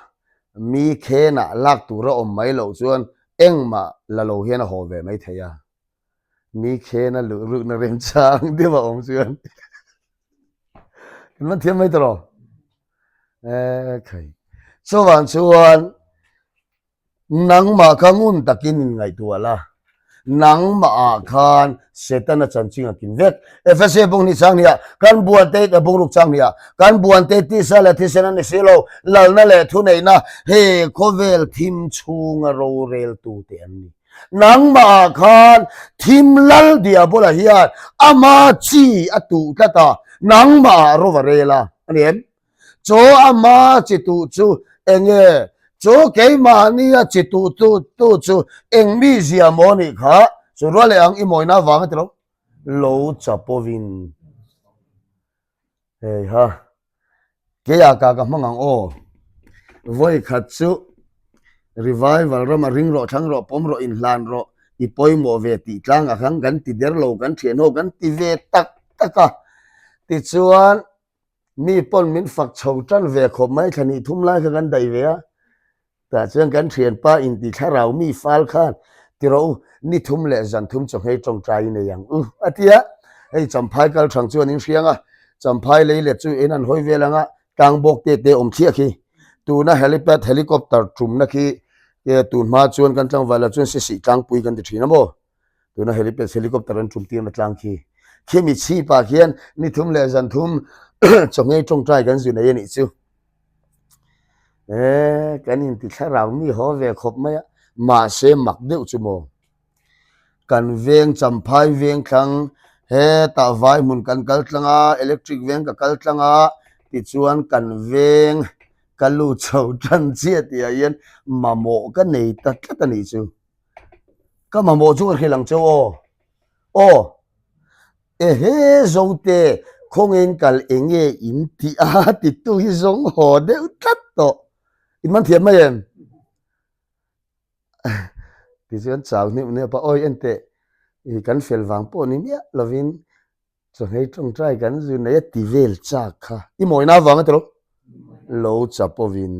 mi khenah lak tura awm mai loh chuan engmah la lo hian a haw ve mai thei a. Mi khena luh rukna remchang deuh a awm chuan kan man thiam mai tawh rawh. Ekhai. Chuvang chuan Nangmah kha ngun takin in ngaihtuah la, nangmahah khan Setana chanchin a kim vek. Efese bung hnih chang hnih ah, kan buante, bung ruk chang hnih ah, kan buante tisa leh thisen a ni si lo, lalna leh thuneihna he khawvel thim chhunga roreltu te an ni. Nangmahah khan thim lal diabola hian ama chi a tuh tlat a, nangmahah ro va rel a, a ni em? Chaw ama chi tuh chu enge? Chu keimahnia chi tuh tu tu chu eng mi zia maw nih kha? Chu rual leh ang i mawina vang a ti lo. Lo chapovin. Hei ha. Keia ka ka hmang ang aw. Vawi khat chu revival rama ring rawh, thlang rawh, pawm rawh, inhlan rawh, i pawimawh ve tih tlangah khan kan ti der lo, kan thian ho kan ti ve tak tak a. Tichuan mi pawn min fak chho tan ve khawp mai, thla hnih thum lai kha kan daih ve a. Tah chuan kan thianpa inti thlarau mi fal khan, Ti rawh u, ni thum leh zan thum chawhmei tawngtai i nei ang u, a ti a. Hei Champhai kal thang chuan in hriang a, Champhai lei let chu in an hawi vel ang a, tlang bawk te te awm thliah khi. Tuna helipad, helicopter, tumna khi tun hma chuan kan tlangval ah chuan sisih tlangpui kan ti thin a maw? Tuna helipad, helicopter an tum tirna tlang khi. Khimi chhipah khian ni thum leh zan thum chawhmei tawngtai kan zu nei a nih chu. Eee kan inti thlarau mi haw ve khawp mai a, mahse mak deuh chu maw. Kan veng Champhai veng thlang hetah vai hmun kan kal tlang a, electric veng ka kal tlang a, tichuan kan veng ka lut chho tan chiah tih ah hian mamawh ka nei ta tlat a nih chu. Ka mamawh chu ka hrilh ang cheu aw. Aw. Ehe Zote, khawngin kal enge in tih a titu hi zawng haw deuh tlat tawh. In man thiam mai em? Tichuan chau hniuh hniuh pah, awi enteh, i kan fel vang pawh ni miah lovin chawhmei tawngtai kan zu nei a ti vel chak kha. I mawina avang a ti lo? Lo chapovin.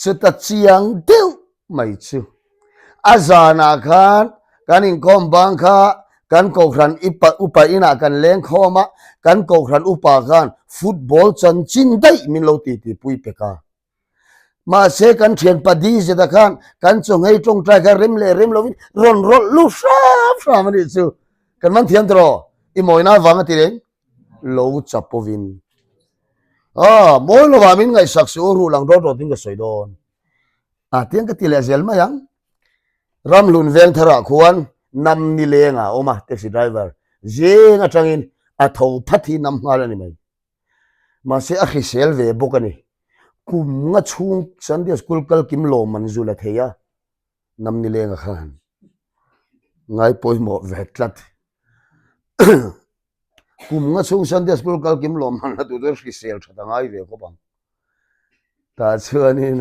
Chuta chiang deuh mai chu. A zanah khan kan inkhawm bang kha kan kohhran upa inah kan leng khawm a, kan kohhran upa khan football chanchin daih min lo titipui pek a. Mahse kan thianpa Dizeta khan kan chawngei tawngtai kha rem leh rem lovin rawn rawlh lu hram hram a nih chu. Kan man thiam tawh i mawina avang a ti reng lo chapovin. Aw, mawi lovah min ngaihsak suh u, ruh lang dawt dawtin ka sawi dawn. A tiang ka ti leh zel mai ang. Ramhlun veng tharah khuan nam ni leng a awm a, taxi driver zing atangin a tho phat hi nam nghal a ni mai. Mahse a hrisel ve bawk a ni. Kum nga chhung Sunday school kal kim lawm an zul a thei a, nam ni leng a khan ngai pawimawh ve tlat. Kum nga chhung Sunday school kal kim lawm han la tur chuan hrisel that a ngai ve khawp ang. Tah chuanin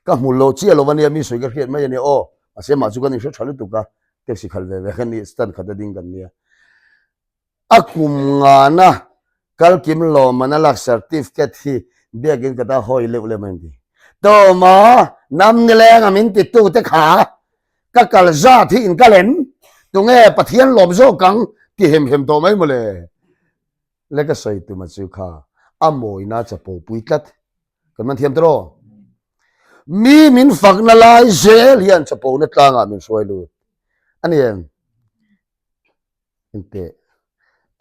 ka hmu lo chiah lo ania mi sawi ka hriat mai ania aw mahse mah chu kan inhre tha lutuk a taxi khalh ve ve khan ni stand khat a ding kan nia. A kum ngana kal kim lawm an a lak certificate hi biakin ka ta hawi leuh lem a inti. Tawma nam nileng a min ti tu te kha ka kal zat hi in kal em? Tunge Pathian lawm zawk ang ti hem hem tawh mai mawle. Le ka sawi tuma chu kha a mawina chapo pui tlat. Kan man thiam tawh. Mi min fakna lai zel hian chapona tlangah min hruai lut. A ni em? Engteh,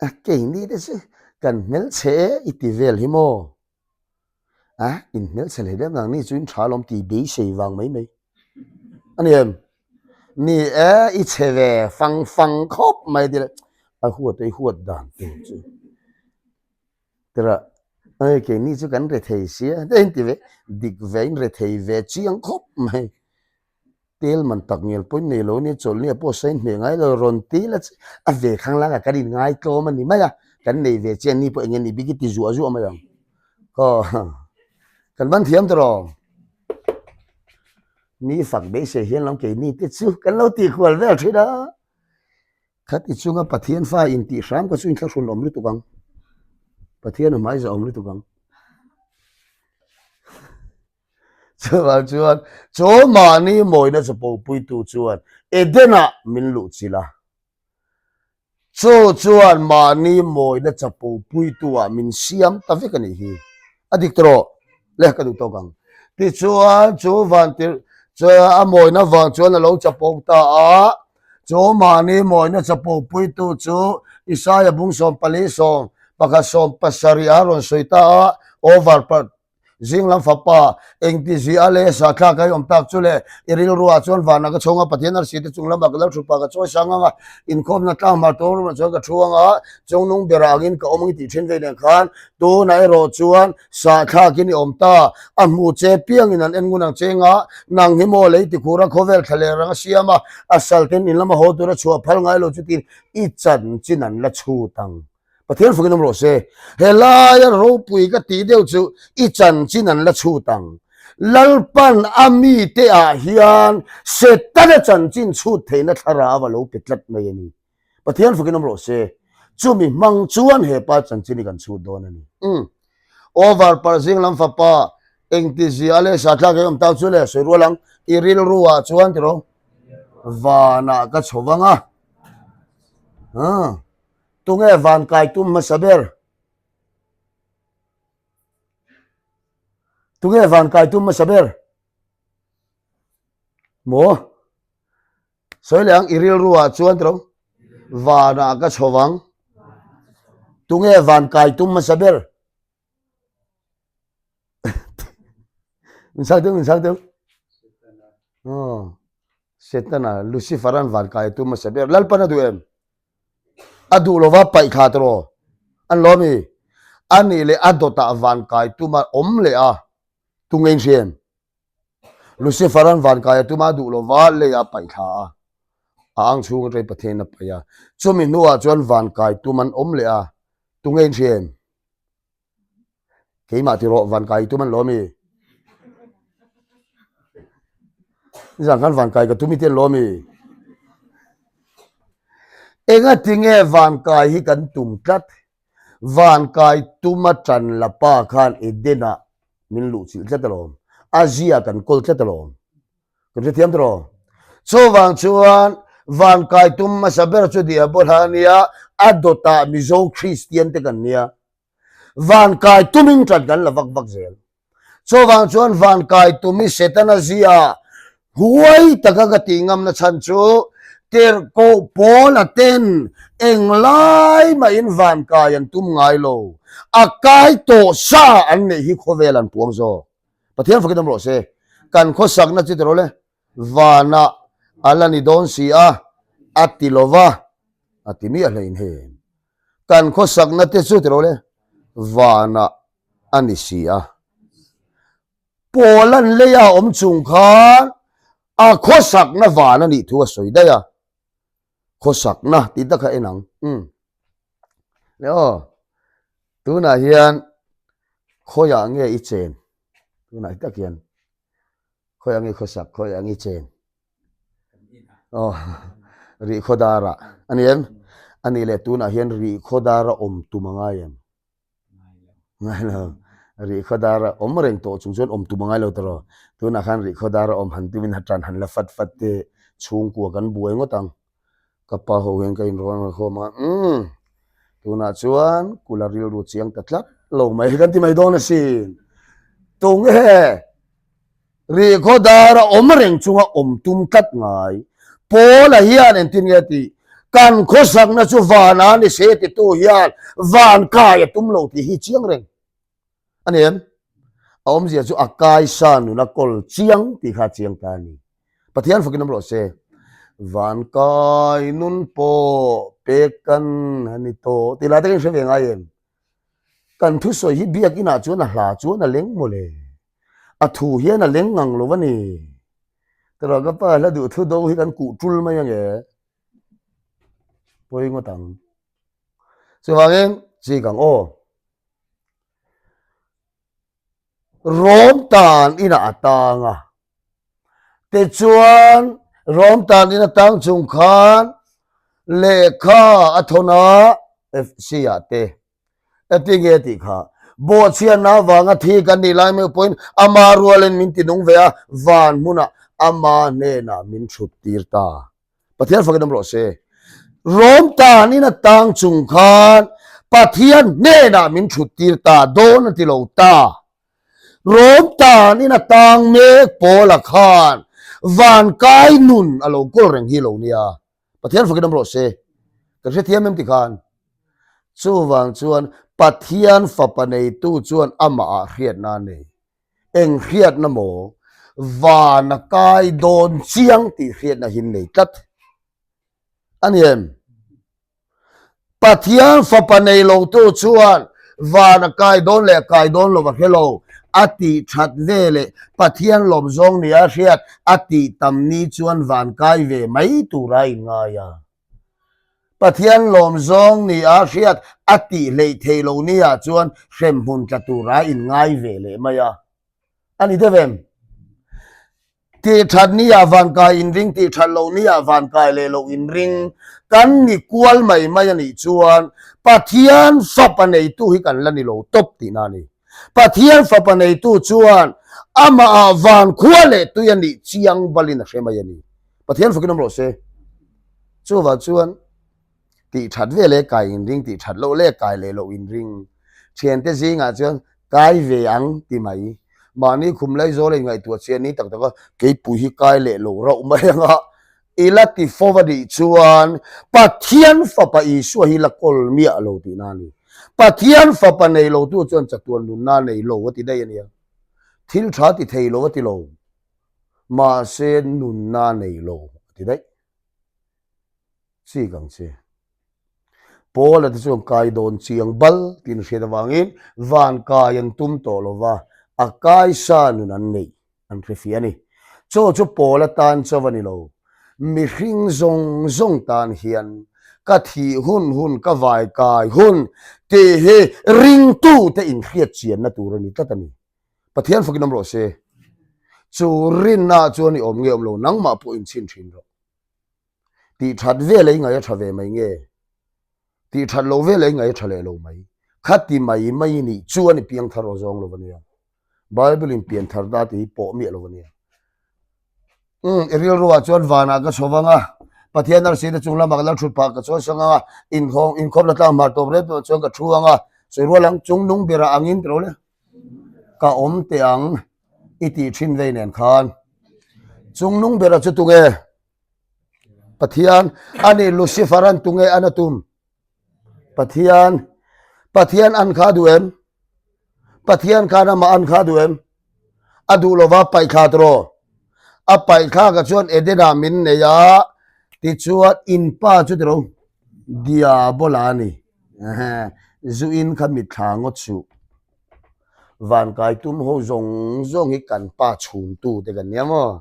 a keini te chu kan hmelchhe e i ti vel hi maw? A, in hmelchhe hle deuh nang ni chu in tha alawm tih beisei vang mai mai. A ni em? Ni e, i chhe ve fang fang khawp mai ti le a huat a i huat dan tur chu. Tira, ei keini chu kan rethei sia te in ti ve, dik ve in rethei ve chiang khawp mai. Tel man tak ngel pawhin nei lo nia chawlhni a pawh sawi hmeh ngai lo rawn ti la che a ve khang langa kan in ngaitlawm a ni mai a kan nei ve chian ni pawh eng nge ni bik i ti zuah zuah mai ang aw kan ban thiam tawh mi fak beisei hian lam keini te chu kan lo tih khual vel thin a khati chunga Pathian fa intih hram kha chu inthlahrun awm lutuk ang Pathian a hmaiza awm lutuk ang. Chuvang chuan chaw mahni mawina chapo puitu chuan Eden-ah min luh chilh a. Chaw chuan mahni mawina chapo puitu-ah min siam ta vek a nih hi. A dik tawh rawh. Le ka duh tawk ang. Tichuan chu vantir a mawina vang chuan a lo chapo ta a. Chaw mahni mawina chapo puitu chu Isaia bung 44 sawm pakhat 70 a rawn sawi ta a. Over. Zinglam fapa, engti zi a leh sa thlak a i awm tak chu le, i rilruah chuan vanah ka chhawng a, Pathian arsi te chung lamah ka lo thu pah ka chawi sang ang a, inkhawmna tlang hmar tawng ramah chuan ka thu ang a, chungnung berah angin ka awm ang i tih thin vei nen khan tunah erawh chuan sa thlakin i awm ta, a hmu che piangin an en ngun ang che nga, nang hi maw lei tikhura khawvel thla leh rang a siam a, a sal ten in lama haw tura chhuah phal ngai lo chutin i chanchin an la chhut ang. Pathian fakin awm rawh se. He laia ropui ka tih deuh chu i chanchin an la chhut ang. Lalpan a mite ah hian Setana chanchin chhut theihna thlarau a lo pe tlat mai a ni. Pathian fakin awm rawh se. Chumi hmang chuan he pa chanchin hi kan chhut dawn a ni. Umm. Over par zing lam fapa engti zia leh sa tlak ei awm tak chu le sawi rual ang. I rilru ah chuan tiraw vanah ka chho vang a. Haa. Tunge van kai tum hmasa ber? Tunge van kai tum hmasa ber? Maw? Sawi leh ang, i rilru ah chuan tiro vanah ka chho vang. Tunge van kai tum hmasa ber? Min chhang deuh, min chhang deuh. Oh. Setana, Lucifer an van kai tum hmasa ber. Lalpan a duh em? A duh lova paih thla tiraw? An lo ami? A nih leh a dawtah van kai tuma awm leh a tunge in hria em? Lucifer an van kai a tuma a duh lova lei a paih thla a, a ang chhung atangin Pathian a paih a. Chumi hnuah chuan van kai tum an awm leh a tunge in hria em? Keimah ti rawh van kai tum an lo ami? Nizan khan van kai ka tum i ti an lo ami? Enga tinge van kai hi kan tum tlat? Van kai tuma tan la pa khan Eden-ah min luh chilh tlat alawm. A zia kan kawl tlat alawm. Kan hrethiam tawh. Chuvang chuan van kai tum hmasa ber chu Diabola a nia, a dawtah Mizo Kristian te kan nia. Van kai tumin ṭan kan la vak vak zel. Chuvang chuan van kai tum hi Setana zia huai taka ka tih ngamna chhan chu tirhkoh Paula ten englai mahin van kai an tum ngai lo. A kai tawh sa an neih hi khawvel an puang zawk. Pathian fakin awm rawh se. Kan khawsakna chu tiraw le, vanah a la ni dawn si a, a ti lo va, a ti miah hlein hem. Kan khawsakna te chu tiraw le, vanah a ni si a. Paul-a'n leia awm chung khan a khawsakna van a nih thu a sawi daih a. Khawsakna tih tak kha en ang. Umm. Le aw, tunah hian khawiah nge i chen? Tunah hi tak hian khawiah nge i khawsak, khawiah nge i chen? Aw, Rihkhawdarah a ni em? A nih leh tunah hian Rihkhawdara awm tum a ngai em? Ngai lo. Rihkhawdar a awm reng tawh chung chuan awm tum a ngai lo tawh. Tunah khan Rihkhawdar a awm han tumin ha tan han la fat fat te chhungkua kan buai ngawt ang. Ka pa ho hian ka inrawn rawn khawm a, umm tunah chuan kula rilru chiang ta tlat lo mai hi kan ti mai dawn asin. Tunge? Rihkhawdar a awm reng chunga awm tum tlat ngai. Paula hian engtin nge a tih? Kan khawsakna chu van a ni se titu hian van kai a tum lo tih hi chiang reng a ni em? A awmzia chu a kai sa nun a kawl chiang tih kha a chiang ta a ni. Pathian fakin awm rawh se. Van kai nun pawh pek kan a ni tawh tih lai te ka inhre ve ngai em? Kan thusawi hi biakinah chuan a hla chuan a leng mawle. A thu hian a leng ngang lo a ni. Tawrh ka pa hla duh thu do hi kan kuh tul mai ange. Pawi ngawt ang. Chuvangin chik ang aw. Rom tan inah a tang a. Tichuan Rom tan in a tang chung khan lehkha a thawn a FC ah te. Eti nge tih kha bawhchhiatna avanga thi kan nih lai meuh pawhin ama rualin min ti nung ve a, van hmunah ama hnenah min thut tir ta. Pathian fakin awm rawh se. Rom tanin a tang chung khan Pathian hnenah min thut tir ta dawn a ti lo ta. Rom tanin a tang mek Paula khan van kai nun a lo kawl reng hi lo nia. Pathian fakin awm rawh se. Kan hrethiam em ti khan. Chuvang chuan Pathian fapa neitu chuan amah ah hriatna a nei. Eng hriatna maw? Van a kai dawn chiang tih hriatna hi nei tlat a ni em? Pathian fapa nei lotu chuan van a kai dawn leh kai dawn lo a hre lo. A tih that ve leh Pathian lawm zawng nia hriat a tih tam ni chuan van kai ve mai tura a inngai a. Pathian lawm zawng nia hriat a tih hleih theih lo niah chuan hremhmun tla tura a inngai ve leh mai a. A ni deuh em? Tih that ni ah van kai inring, tih that loh ni ah van kai leh loh inring kan ni kual mai mai a nih chuan Pathian fapa neitu hi kan la ni lo tawp tihna a ni. Pathian fapa neitu chuan amah ah van khua leh tui a nih chiang balin a hre mai a ni. Pathian fakin awm rawh se. Chuvah chuan Tih that ve leh kai inring, tih that loh leh kai leh loh inring. Thiante zingah chuan kai ve ang ti mai. Mahni khum lai zawl a inngaihtuah chian ni tak tak a, keipui hi kai leh lo rauh mai anga i la ti fo a nih chuan Pathian fapa Isua hi la kawl miah lo tihna a ni. Pathian fapa nei lotu chuan chatuan nunna nei lo a ti daih a nia. Thil tha ti thei lo a ti lo. Mahse nunna nei lo a ti daih. Chik ang che. Paula te chuan kai dawn chiang bal tiin hriat avangin van kai an tum tawh lo va, a kai sa nun an neih an hre fiah a ni. Chaw chu Paula tan chauh a ni lo, mihring zawng zawng tan hian ka thih hun hun ka vai kai hun tih hi ringtute inhriat chianna tur a ni tlat a ni. Pathian fakin awm rawh se. Chu rinna chuan i awm nge awm lo nangmah pawh inchhin thin rawh. Tih that vel ei ngai a tha ve mai nge? Tih that lo vel ei ngai a tha leh lo mai. Khati mai mai nih chuan i piangthar aw zawng lo a nia. Bible in pianthar ta tih hi pawh miah lo a nia. Umm, i rilruah chuan vanah ka chho vang a, Pathian arsi te chung lamah ka lal thut phah ka chawi sang ang a, inkhawm inkhawmna tlang hmar tawp rep tawh chuan ka thu ang a, sawi rual ang chung nung berah angin tiro le. Ka awm teh ang i tih thin vei nen khan. Chung nung berah chu tunge? Pathian a ni Lucifer an tunge an a tum? Pathian Pathian an kha duh em? Pathian khan amah an kha duh em? A duh lova paihthla tawh. A paihthla ka chuan Eden ah min nei a, tichuan in pa chu tiro Diabola a ni. Zu in kha mitthla ngawt suh. Vankai tum ho zawng zawng hi kan pa chhuntu te kan nia maw?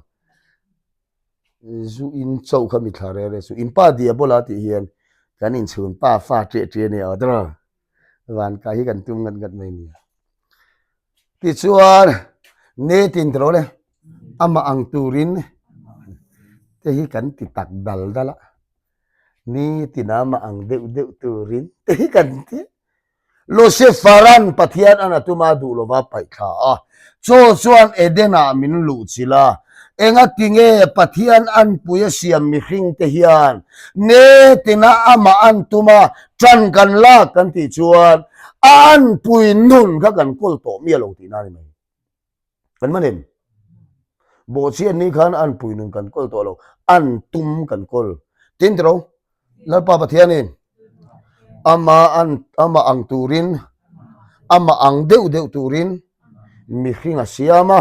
Zu in chauh kha mithla reh reh suh. In pa Diabola tih hian kan inchhun pa fa ṭiah ṭiah a ni aw tawh. Vankai hi kan tum ngat ngat mai nia. Tichuan Netin tiraw le amah ang turin te hi kan ti tak dal dal a. Nitin amah ang deuh deuh turin te hi kan ti. Lucifer-a'n Pathian an a tuma duh lova paih thla a, chaw chuan Eden-ah min luh chilh a. Engatinge Pathian anpui a siam mihringte hian netina amah an tuma ṭan kan lak kan tih chuan a anpui nun kha kan kawl tawh miah lo tihna a ni mai. Kan man em? Bawhchhiat ni khan an pui nun kan kawl tawh lo, an tum kan kawl. Tin tiro, Lalpa Pathianin ama an ama ang turin, ama ang deuh deuh turin mihring a siam a,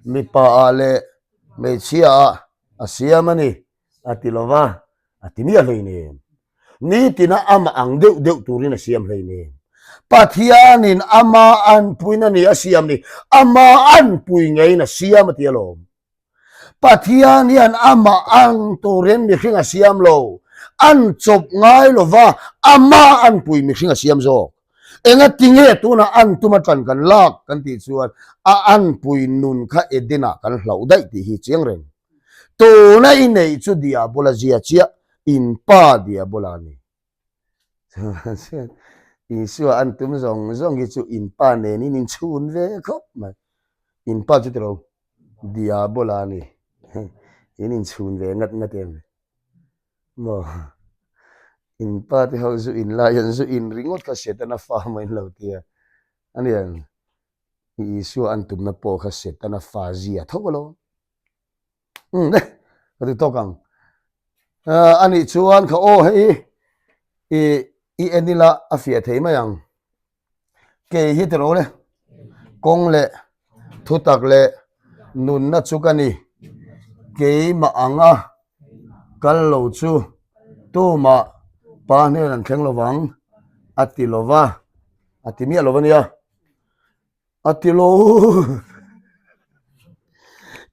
mipa ah leh hmeichhia ah a siam a ni a ti lova, a ti miah hleinem. Nitina amah ang deuh deuh turin a siam hleinem. Pathianin ama anpuina ni a siam ni, ama anpui ngeiin a siam a ti alawm. Pathian hian amah ang turin mihring a siam lo, an chawp ngai lova ama anpui mihring a siam zawk. Engatinge tunah an tum atan kan lak kan tih chuan a anpui nun kha Eden-ah kan hlauh daih tih hi chiang reng. Tuna i neih chu Diabola zia chiah in pa Diabola a ni. Isua an tum zawng zawng hi chu in pa nenin in chhun ve khawp mai. In pa chu tiro Diabola a ni. In inchhun ve ngat ngat em? Maw? In pa te ho zu in lai hian zu in ringawt kha Setana fa maw in lo tia. A ni ang. Isua an tumna pawh kha Setana fa zia tho alawm. Umm le ka ti tawk ang. A nih chuan kha aw hei i i en ila a fiah thei mai ang. Kei hi tiraw le kawng leh. Thutak leh nunna chu ka ni. Keimah anga kal lo chu tumah Pa hnen an thleng lovang a ti lova, a ti miah lo a nia. A ti lo.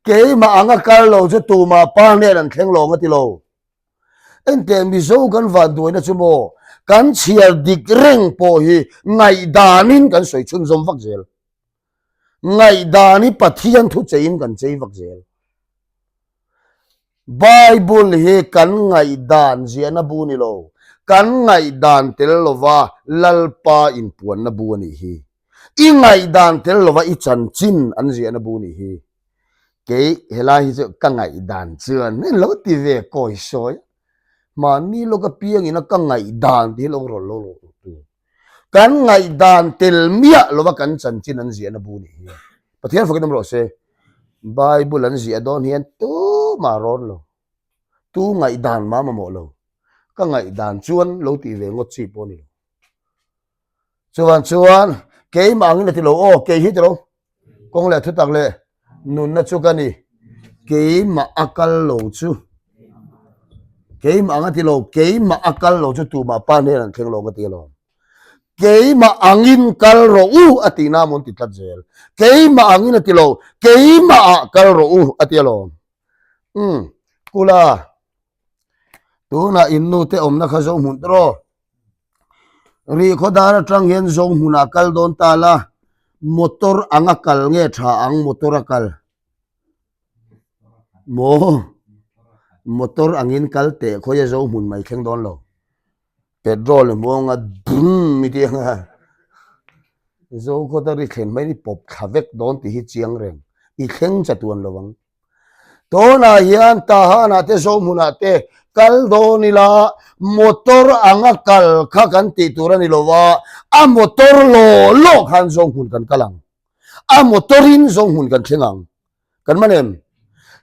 Keimah anga kal lo chu tumah Pa hnen an thleng lo ang a ti lo. Enteh Mizo kan vanduaina chu maw kan chhiar dik reng pawh hi ngaihdanin kan sawi chhunzawm vak zel. Ngaihdan hi Pathian thu cheiin kan chei vak zel. Bible hi kan ngaihdan ziahna bu ni lo, kan ngaihdan tel lova Lalpa inpuanna bu a nih hi. I ngaihdan tel lova i chanchin an ziahna bu nih hi. Kei helai hi chu ka ngaihdan chuan min lo ti ve kawi sawi a, mahni lawk apiangin a ka ngaihdan tih hi lo rawn lo rawh tur. Kan ngaihdan tel miah lova kan chanchin an ziahna bu nih hi. Pathian fakin awm rawh se. Bible an ziah dawn hian tumah rawn lo. Tu ngaihdan mah mamawh lo. Ka ngaihdan chuan lo tih ve ngawt chi pawh a ni lo. Chuan chuan keimah angin a ti lo aw kei hi ti lo kawng leh thutak leh nunna chu ka ni keimah a kal lo chu keimah ang a ti lo keimah a kal lo chu tumah pa hnen an thleng lo ka ti alawm keimah angin kal rawh u a tih na mawn ti tlat zel keimah angin a ti lo keimah ah kal rawh u a ti alawm um kula tunah in nu te awmna kha zo hmun tawh Rihkhaw dar atang hian zo hmunah kal dawn ta la, motor anga kal nge tha ang motor a kal? Maw? Motor angin kal teh khawi a zo hmun mai thleng dawn lo. Petrol i hmuh anga dum i tih anga zo khawta ri thlen hmain i pawp thla vek dawn tih hi chiang reng. I thleng chatuan lo ang. Tunah hian Tahanah te Zohmunah te kal dawn ila motor anga kal kha kan tih tur a ni lo va, a motor law law khan Zohmun kan kal ang. A motor-in Zohmun kan thleng ang. Kan man em?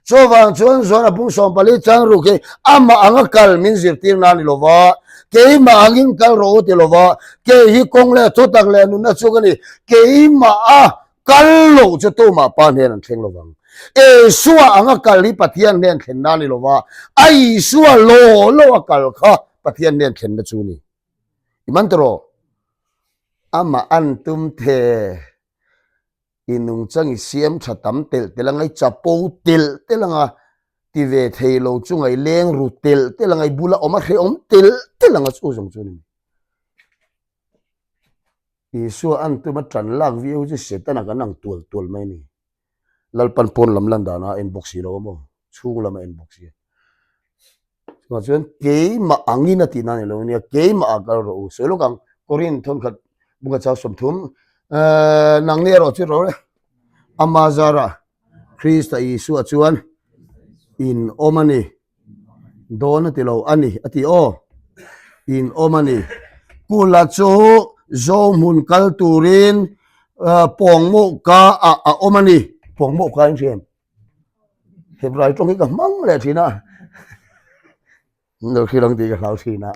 Chuvang chuan Zuan a pung 14 chang ruk hi amah anga kal min zirtir na a ni lo va, keimah angin kal rawh u ti lo va, kei hi kawng leh thutak leh nunna chu ka ni, keimah a Kal lo chu tumah Pa hnen an thleng lovang. Isua anga kal hi Pathian hnen thlenna a ni lova, a Isua law law a kal kha Pathian hnen thlenna chu a ni. I man tawh? Amah an tum the i nungchang i siam tha tam telh telh anga, i chapo telh telh anga, ti ve thei lo chunga i leng ru telh telh anga, i bula awm a hrehawm telh telh anga chu zawng chu a ni. Isua an tuma tan lak viau chu Setana kan ang tual tual mai a ni. Lalpan pawn lam lan dana a en bawk si lo a maw? Chhung lam a en bawk si a. Chuvang chuan keimah angin a tihna a ni lo nia, keimah ah kal rawh u. Sawi lawk ang, Korin thawnkhat bunga chau 30, nangni erawh chu ro e, ama zarah Krista Isua chuan in awm a ni. Dawn a ti lo a ni a ti aw. In awm a ni. Kula chu Zohmun kal turin pawngmawh ka ah a awm a ni. Pawngmawh ka in hria em? Hebrai tawng hi ka hmang leh thin a. Lo hrilh ang tih ka hlau thin a.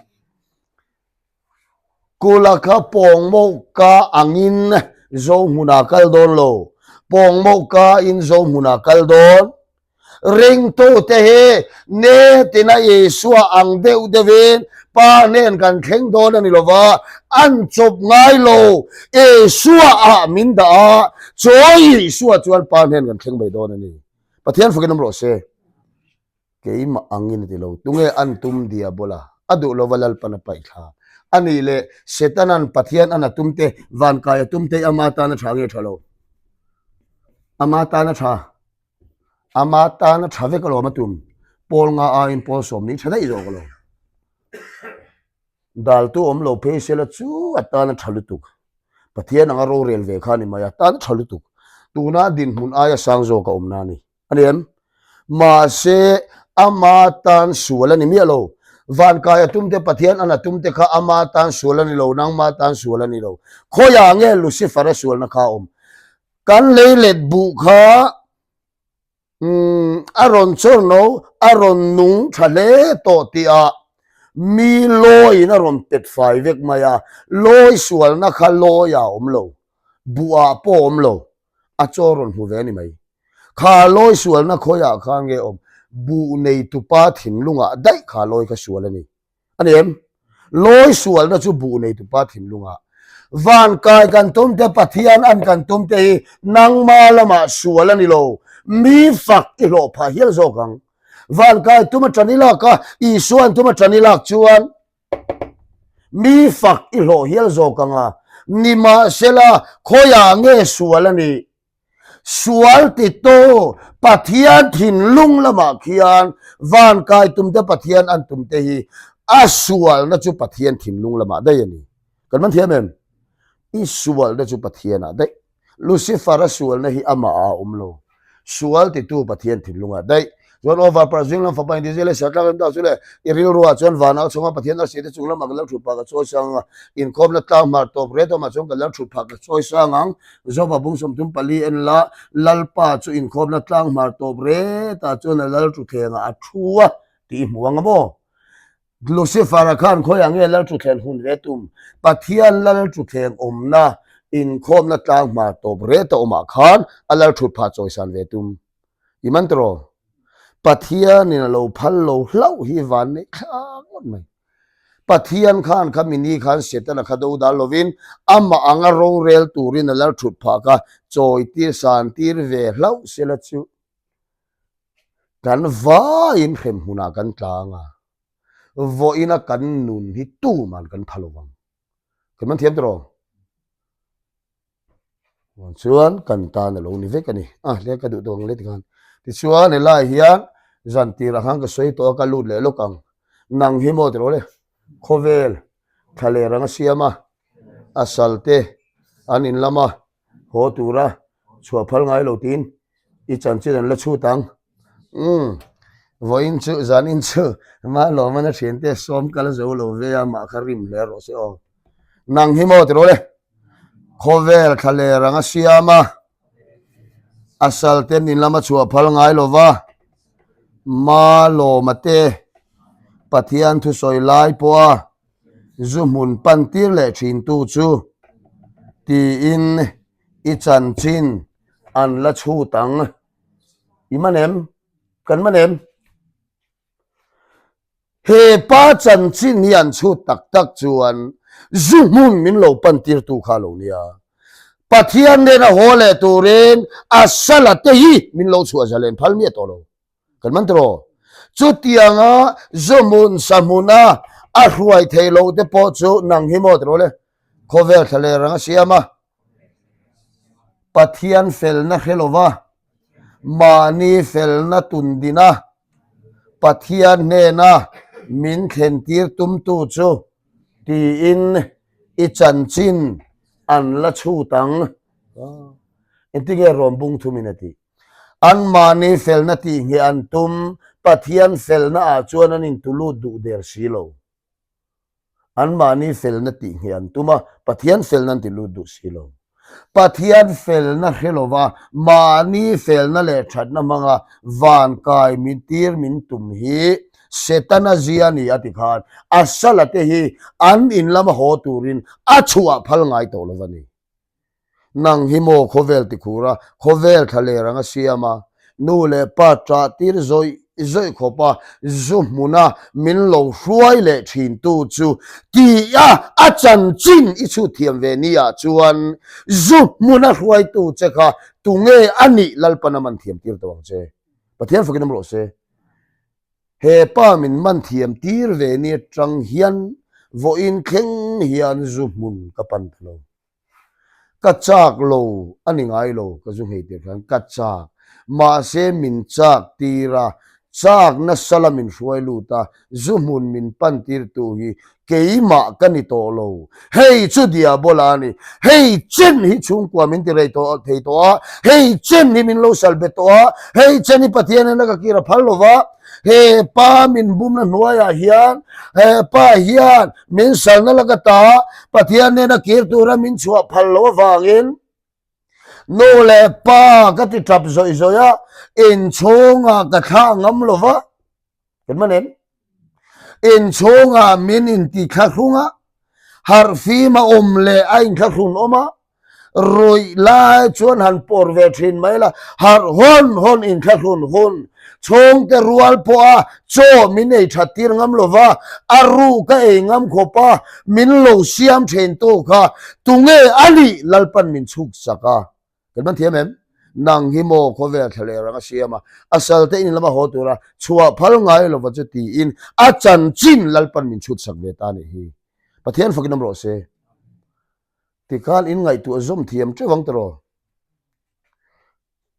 Kula kha pawngmawh ka angin Zohmunah kal dawn lo. Pawngmawh ka in Zohmunah kal dawn. Ringtute hi nitina Isua ang deuh deuhin Pa hnen kan thleng dawn a ni lo va, an chawp ngai lo. Isua ah min dah a, chawi Isua chuan Pa hnen kan thleng mai dawn a ni. Pathian fakin awm rawh se. Keimah angin a ti lo. Tunge an tum Diabola? A duh lova Lalpan a paih thla. A nih leh Setanan Pathian an a tum te, vankai a tum te ama tan a tha nge tha lo? Ama tan a tha. Ama tan a tha vek alawm a tum. Pawl nga aiin pawl sawm ni tha daih zawk alawm. Daltu awm lo phei sela chu a tan a tha lutuk. Pathian anga rorel ve kha a ni mai a, tan a tha lutuk. Tuna dinhmun aia sang zawk a awmna a ni. A ni em? Mahse, ama tan sual a ni miah lo. Vankai a tum te, Pathian an a tum te kha ama tan sual a ni lo, nangma tan sual a ni lo. Khawiah nge Lucifer-a sualna kha a awm? Kan lei let buh kha a rawn chawr no, a rawn nung tha hle tawh tihah mi lawiin a rawn pet fai vek mai a. Lawi sualna kha lawiah a awm lo, buhah pawh a awm lo. A chaw rawn hmu ve a ni mai. Kha lawi sualna khawiah khan nge awm? Buh neitupa thinlungah daih kha lawi kha sual a ni. A ni em? Lawi sualna chu buh neitupa thinlungah. Van kai kan tum te, Pathian an kan tum te hi nangma lamah sual a ni lo. Mi fak i hlawh phah hial zawk ang. Van kai tum a tan i lak a, Isuan tum a tan i lak chuan mi fak i hlawh hial zawk ang a. Nimahsela, khawiah nge sual a nih? Sual titu Pathian thinlung lamah khian van kai tumte Pathian an tumte hi a sualna chu Pathian thinlung lamah daih a ni. Kan man thiam em? I sualna chu Pathianah daih. Lucifer-a sualna hi amah ah a awm lo. Sual titu Pathian thinlungah daih. Chuan aw varparh zing lam fapa inti zel e sertlak em tak chu le i rilruah chuan vanah chhunga Pathian arsi te chung lamah kan lo thut phah ka chawi sang ang a, inkhawmna tlang hmar tawp ret awmah chuan kan lo thut phah ka chawi sang ang. Zopa bung 34 en la, Lalpa chu inkhawmna tlang hmar tawp retah chuan a lal thuthlengah a thu a tih i hmu ang a maw? Lucifer-a khan khawiah nge lal thuthleng hun ve tum? Pathian lal thuthleng awmna inkhawmna tlang hmar tawp reta awmah khan a lal thut phah chawisan ve tum. I man tawh? Pathianin a lo phal lo hlauh hi van neih thlak ngawt mai. Pathian khan kha mini khan Setana kha do dal lovin amah anga rorel turin a lal thut phah kha chawi tir san tir ve hlauh sela chu kan vaiin hrem hmunah kan tlang a, vawiina kan nun hi tuman kan pha lovang. Kan man thiam tawh? Chuan kan tan a lo ni vek a ni. A hle ka duh tawh ang le tikhan. Tichuan helai hian zan tirah khan ka sawi tawh a, ka lut leh lawk ang. Nang hi maw tiraw le? Khawvel thla leh rang a siam a, a sal te an in lam a, haw tura chhuah phal ngai lo tiin i chanchin an la chhut ang. Umm vawiin chu zanin chu mah lawmana thiante sawm kal zo lo ve a mah kha rim hle rawh se aw. Nang hi maw tiraw le? Khawvel thla leh rang a siam a, a sal te nin lama chhuah phal ngai lo va, ma lawma te Pathian thusawi lai pawha zu hmun pan tir leh thin tu chu tiin i chanchin an la chhut ang. I man em? Kan man em? He pa chanchin hi an chhut tak tak chuan zu hmun min lo pan tirtu kha lo nia. Pathian nena haw leh turin a sala te hi min lo chhuah zalen phal miah tawh lo. Kan man tawh. Chutianga zu hmun sa hmuna a hruai thei loh te pawh chu nang hi maw tiraw le? Khawvel thla leh rang a siam a. Pathian felna hre lova, mahni felna tundina Pathian hnena min thlentir tumtu chu tiin i chanchin an la chhut ang. Engtinge rawn bung thumin a tih? Anmahni felna tihngheh an tum, Pathian felna ah chuan an intulut duh der si lo. Anmahni felna tih ngheh an tum a, Pathian felna an ti lut duh si lo. Pathian felna hre lova mahni felna leh thatna hmanga van kai min tir min tum hi Setana zia a ni a ti khan a sala te hi an in lama haw turin a chhuah phal ngai tawh lo va ni. Nang hi maw khawvel ti khur a, khawvel thla ler ang a siam a, nu leh pa ṭah tir zawih zawih khawp a zu hmuna min lo hruai leh ṭhin tu chu ti a, a chanchin i chhut thiam ve ni ah chuan zu hmuna hruaitu che kha tunge a nih Lalpan a man thiam tir tawh ang che. Pathian fakin awm rawh se. He pa min man thiam tir ve ni aṭang hian vawiin thleng hian zu hmun ka pan ta lo. Ka chak lo a ni ngai lo ka zu nghei tir khan ka chak. Mahse min chak tir a, chak nasa la min hruai lut a, zu hmun min pan tir tu hi keimah ka ni tawh lo. Hei chu diabola a ni. Hei chen hi chhungkua min ti rei tawh thei tawh a, hei chen hi min lo sal bet tawh a, hei chen hi Pathian in a ka kir a phal lo va, he pa min bumna hnuaiah hian he pa hian min salna laka ta Pathian nena kir tura min chhuah phal loh avangin nu leh pa ka ti tap zawih zawih a, inchhungah ka thlah ngam lo va, kan man em? Inchhungah min inti thlahrung a, harhfim a awm leh a inthlahrun awm a. Ruih lai chuan han pawr ve thin mai la, harh hawn hawn inthlahrun hun, chhungte rual pawha chaw min ei that tir ngam lova, a ruh ka ei ngam khawp a, min lo siam thin tu kha tunge a nih Lalpan min chhuk sak a. Kan man thiam em? Nang hi maw khawvel thla leh rang a siam a, a salte in lama haw tura chhuah phal ngai lova chu tiin a chanchin Lalpan min chhut sak ve ta a nih hi. Pathian fakin awm rawh se. Tikhan in ngaihtuah zawm thiam teuh ang tiraw?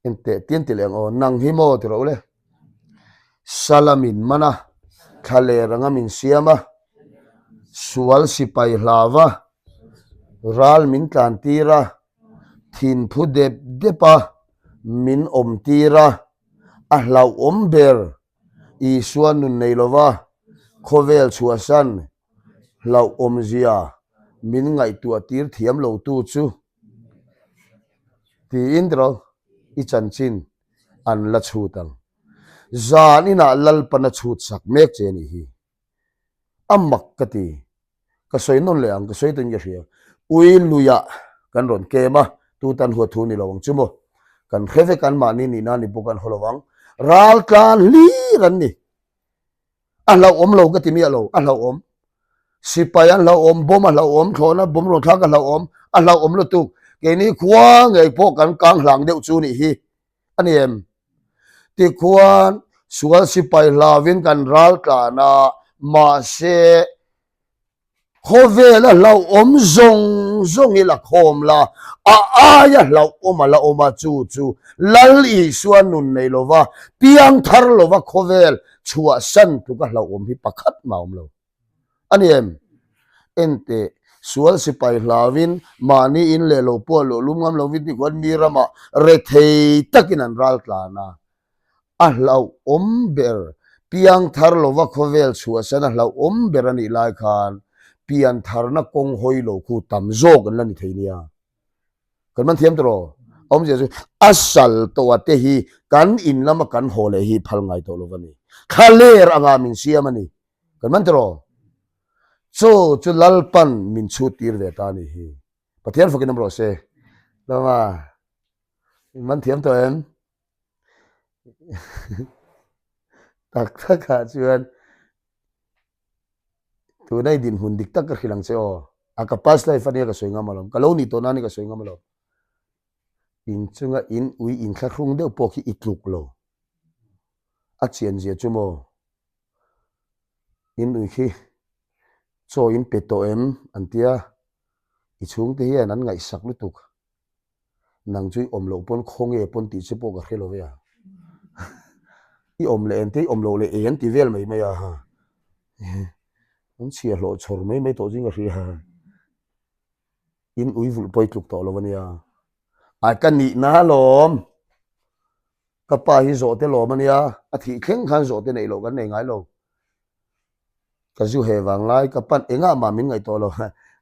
Enteh tian ti leh ang aw, nang hi maw ti rawh u le. Sala min man a, thla leh ranga min siam a, sual sipai hlau a, ral min tlan tir a, thin phu dep dep a, min awm tir a, a hlauhawm ber Isua nun nei lova khawvel chhuahsan hlauhawmzia min ngaihtuah tir thiam lo tu chu tiin tiraw i chanchin an la chhut ang. Zan inah Lalpan a chhut sak mek che anih hi. A mak ka ti. Ka sawi nawn leh ang, ka sawi tawhin ka hria. Ui luiah kan rawn kem a, tu tan huat thu ni lo ang chu maw. Kan hre vek an mahni nihna ni bawk an haw lo ang. Ral tlan hlir an ni. A hlauhawm lo ka ti miah lo, a hlauhawm. Sipai an hlauhawm, bomb a hlauhawm, thlawhna bomb rawn thlak a hlauhawm, a hlauhawm lutuk. Keini khua ngei pawh kan kang hlang deuh chu nih hi a ni em? Tikhuan sual sipai hlauvin kan ral tlan a, mahse Khawvela hlauhawm zawng zawng hi la khawm la, a aia hlauhawm a la awm a, chu chu Lal Isua nun nei lova, piang thar lova khawvel chhuahsan tluka hlauhawm hi pakhat mah a awm lo. A ni em? Enteh, sual sipai hlauvin mahni in leh lo pawh luh lum ngam lovin tikhuan mi ramah rethei takin an ral tlan a. A hlauhawm ber, piangthar lova khawvel chhuahsan a hlauhawm ber a nih lai khan piantharna kawng hawi lo khu tam zawk an la ni thei nia. Kan man thiam tawh awmzia chu a sal tawh a te hi kan in lama kan haw leh hi phal ngai tawh lo a ni. Thlaler anga min siam a ni. Kan man tawh Chaw chu Lalpan min chhut tir ve ta a nih hi. Pathian fakin awm rawh se. Lama, in man thiam tawh em? Tak takah chuan tuna i dinhmun dik tak ka hrilh ang che aw. A ka past life ania ka sawi ngam alawm. Ka lo nih tawh nan hi ka sawi ngam alawm. Inchunga in ui inthlahrung deuh pawh khi i tluk lo. A chian zia chu maw? In ui khi chaw in pe tawh em an tia i chhungte hian an ngaihsak lutuk. Nang chu i awm loh pawn khaw nge pawn tih che pawh ka hre lo ve a. I awm leh eng te i awm loh leh eng an ti vel mai mai a. An chhia hlawh chhawr mai mai tawh zing ka hria. In ui vulh pawh i tluk tawh lo a nia. Ai ka nihna alawm. Ka pa hi zawhte lawm a nia. A thih thleng khan zawhte neih loh kan nei ngai lo. Ka zu he vang lai ka pan engah mah min ngaih tawh lo.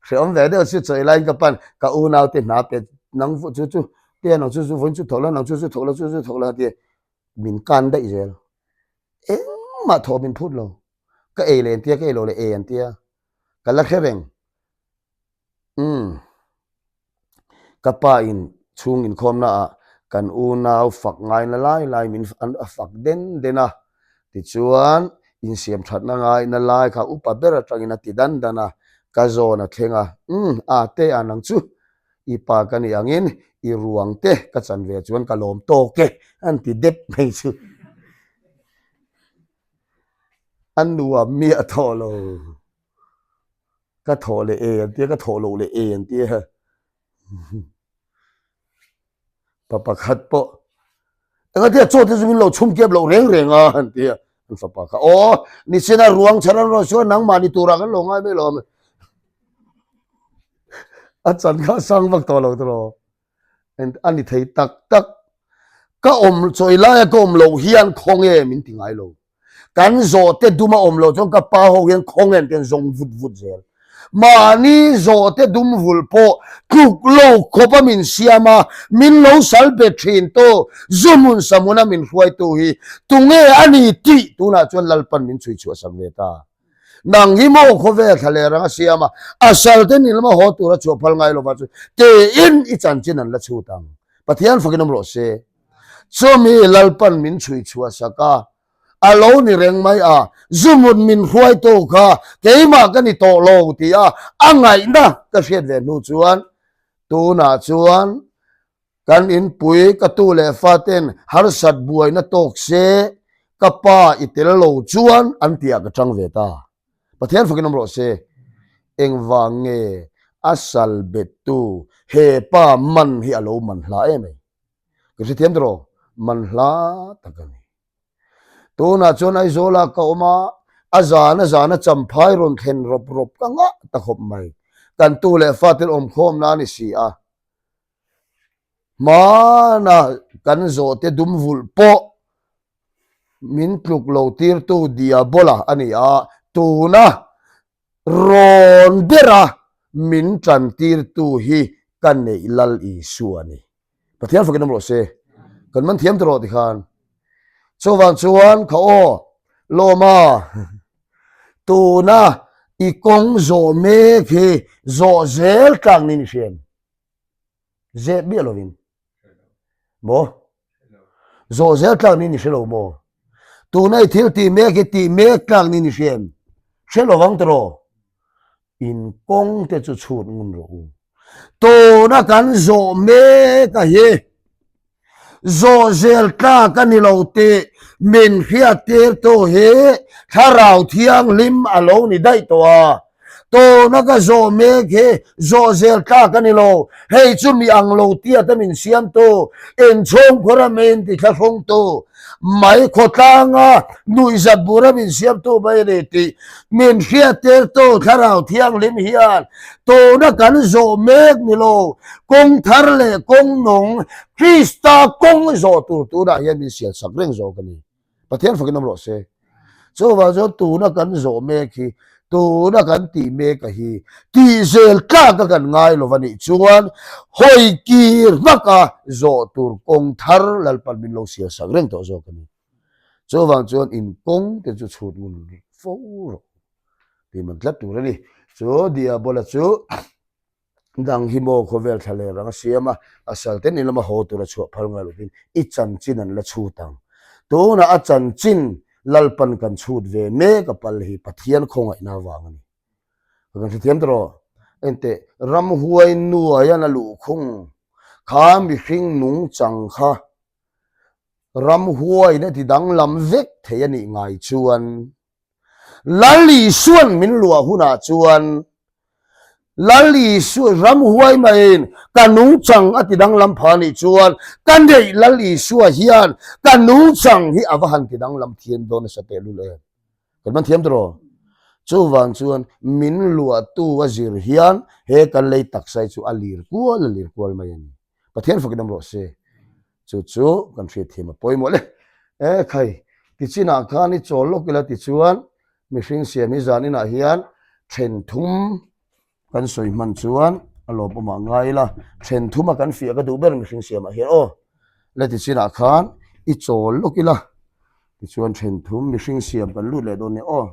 Hrehawm ve deuh chu chawi laiin ka pan ka unau te hna pe nang chu chu te nang chu chu vawiin chu thawk la nang chu chu thawk la chu chu thawk la tia min kan daih zel. Engmah thawh min phut lo. Ka ei leh an tia ka ei lo leh ei an tia ka la hre reng. Umm. Ka pa in chhung inkhawmna ah kan unau fak ngaina lai lai min an a fak den den a, tichuan insiam thatna ngaina lai kha upa ber atangin a ti dan dan a, ka zawn a thleng a, umm a te a nang chu i pa ka nih angin i ruang te ka chan ve chuan ka lawm tawk e an ti dep mai chu. A nuam miah tawh lo. Ka thawh leh e an tia, ka thawh loh leh e an tia. Pa pakhat pawh engatia chaw te chu min lo chhum kep loh reng reng a an tia. An fapa kha aw nichina ruang chhan an rawn suan nangmah ni turah kan lo ngai mai lo a. A chan kha a sang vak tawh lo tawh a ni thei tak tak. Ka awm chawi laia ka awm loh hian khawnge min ti ngai lo. Kan zawhte dum a awm loh chuan ka pa ho hian khawnge an ten zawng vut vut zel. Mahni zawhte dum vul pawh tluk lo khawp a min siam a, min lo sal bet thin tu, zu hmun sa hmun a min hruaitu hi tunge a ni tih tunah chuan Lalpan min chhui chhuah sak ve ta. Nang hi maw khawvel thla leh rang a siam a, a sal te ni lama haw tur a chhuah phal ngai lova chu tiin i chanchin an la chhut ang. Pathian fakin awm rawh se. Chumi Lalpan min chhui chhuah sak a, a lo ni reng mai a, zumut min hruaitu kha keimah ka ni tawh lo ti a a ngaihna ka hriat ve hnu chuan tunah chuan Kan inpui ka tu leh faten harsat buaina tawk se ka pa i tel lo chuan an tihah ka chang ve ta. Pathian fakin awm rawh se. Engvang nge a sal bettu he pa man hi a lo man hla em ei? Ka hrethiam tawh man hla tak a ni. Tunah chuan Aizawlah ka awm a, a zan a zan a champhai rawn thlen rawp rawp ka ngah ta khawp mai. Kan tu leh faten awmkhawmna a ni si a. Hmana kan zawhte dum vulh pawh min tluk lo tirtu Diabola a ni a, tuna rawn bera min tan tirtu hi ka neih Lal Isua a ni. Pathian fakin awm rawh se. Kan man thiam ta rawh tikhan. Chuvang chuan kha aw Lawma tuna i kawng zawh mek hi zawh zel tlak niin i hria em? Zep miah lovin. Maw? Zawh zel tlak niin i hre lo maw? Tuna i thil tih mek hi tih mek tlak niin i hria em? Hre lovang tawh. In kawng te chu chhut ngun rawh u. Tuna kan zawh mek a hi. Zawh zel tlak a ni lo tih min hriattirtu hi Thlarau Thianghlim a lo ni daih tawh a. Tuna ka zawh mek hi zawh zel tlak a ni lo, hei chu mi ang lo tiata min siamtu, inchhungkhura min tithlahrungtu, mai khawtlanga nuihzat bura min siamtu mai a ni tih min hriattirtu Thlarau Thianghlim hian tuna kan zawh mek ni lo, kawng thar leh kawng nung Krista kawng zawh tur tunah hian min sial sak reng zawk a ni. Pathian fakin awm rawh se. Chuvang chuan tuna kan zawh mek hi, tuna kan tih mek a hi tih zel tlak a kan ngai lo va nih chuan hawi kir hmak a zawh tur kawng thar Lalpan min lo sial sak reng tawh zawk a ni. Chuvang chuan in kawng te chu chhut ngun fo rawh tih man tlat tur a ni. Chu Diabola chu Dang hi maw khawvel thla leh rang a siam a, a sal ten in lama haw tur a chhuah phal ngai lovin i chanchin an la chhut ang. Tunah a chanchin Lalpan kan chhut ve mek a pal hi Pathian khawngaihna avang a ni. Ka kan hrethiam ta rawh. Enteh, ramhuai nuaian a luhkhung kha mihring nungchang kha ramhuaiin a ti danglam vek thei a nih ngai chuan Lal Isuan min luah hunah chuan Lal Isua ramhuai maiin ka nungchang a ti danglam pha nih chuan ka neih Lal Isua hian ka nungchang hi a va han ti danglam thiam dawn nasa tehlul em. Kan man thiam tawh. Chuvang chuan min luahtu a zir hian he kan lei taksa hi chu a lir kual a lir kual mai a ni. Pathian fakin awm rawh se. Chu chu kan hriatthiam a pawimawh le. E khai, tichinah khan i chawl lawk ila tichuan mihring siam hi zan inah hian then thum kan sawi hman chuan a lawmawmah ngai ila, then thuma kan fiah ka duh ber mihring siamah hian aw. Le tichinah khan i chawl lawk ila tichuan then thum mihring siam kan lut leh dawn nia aw.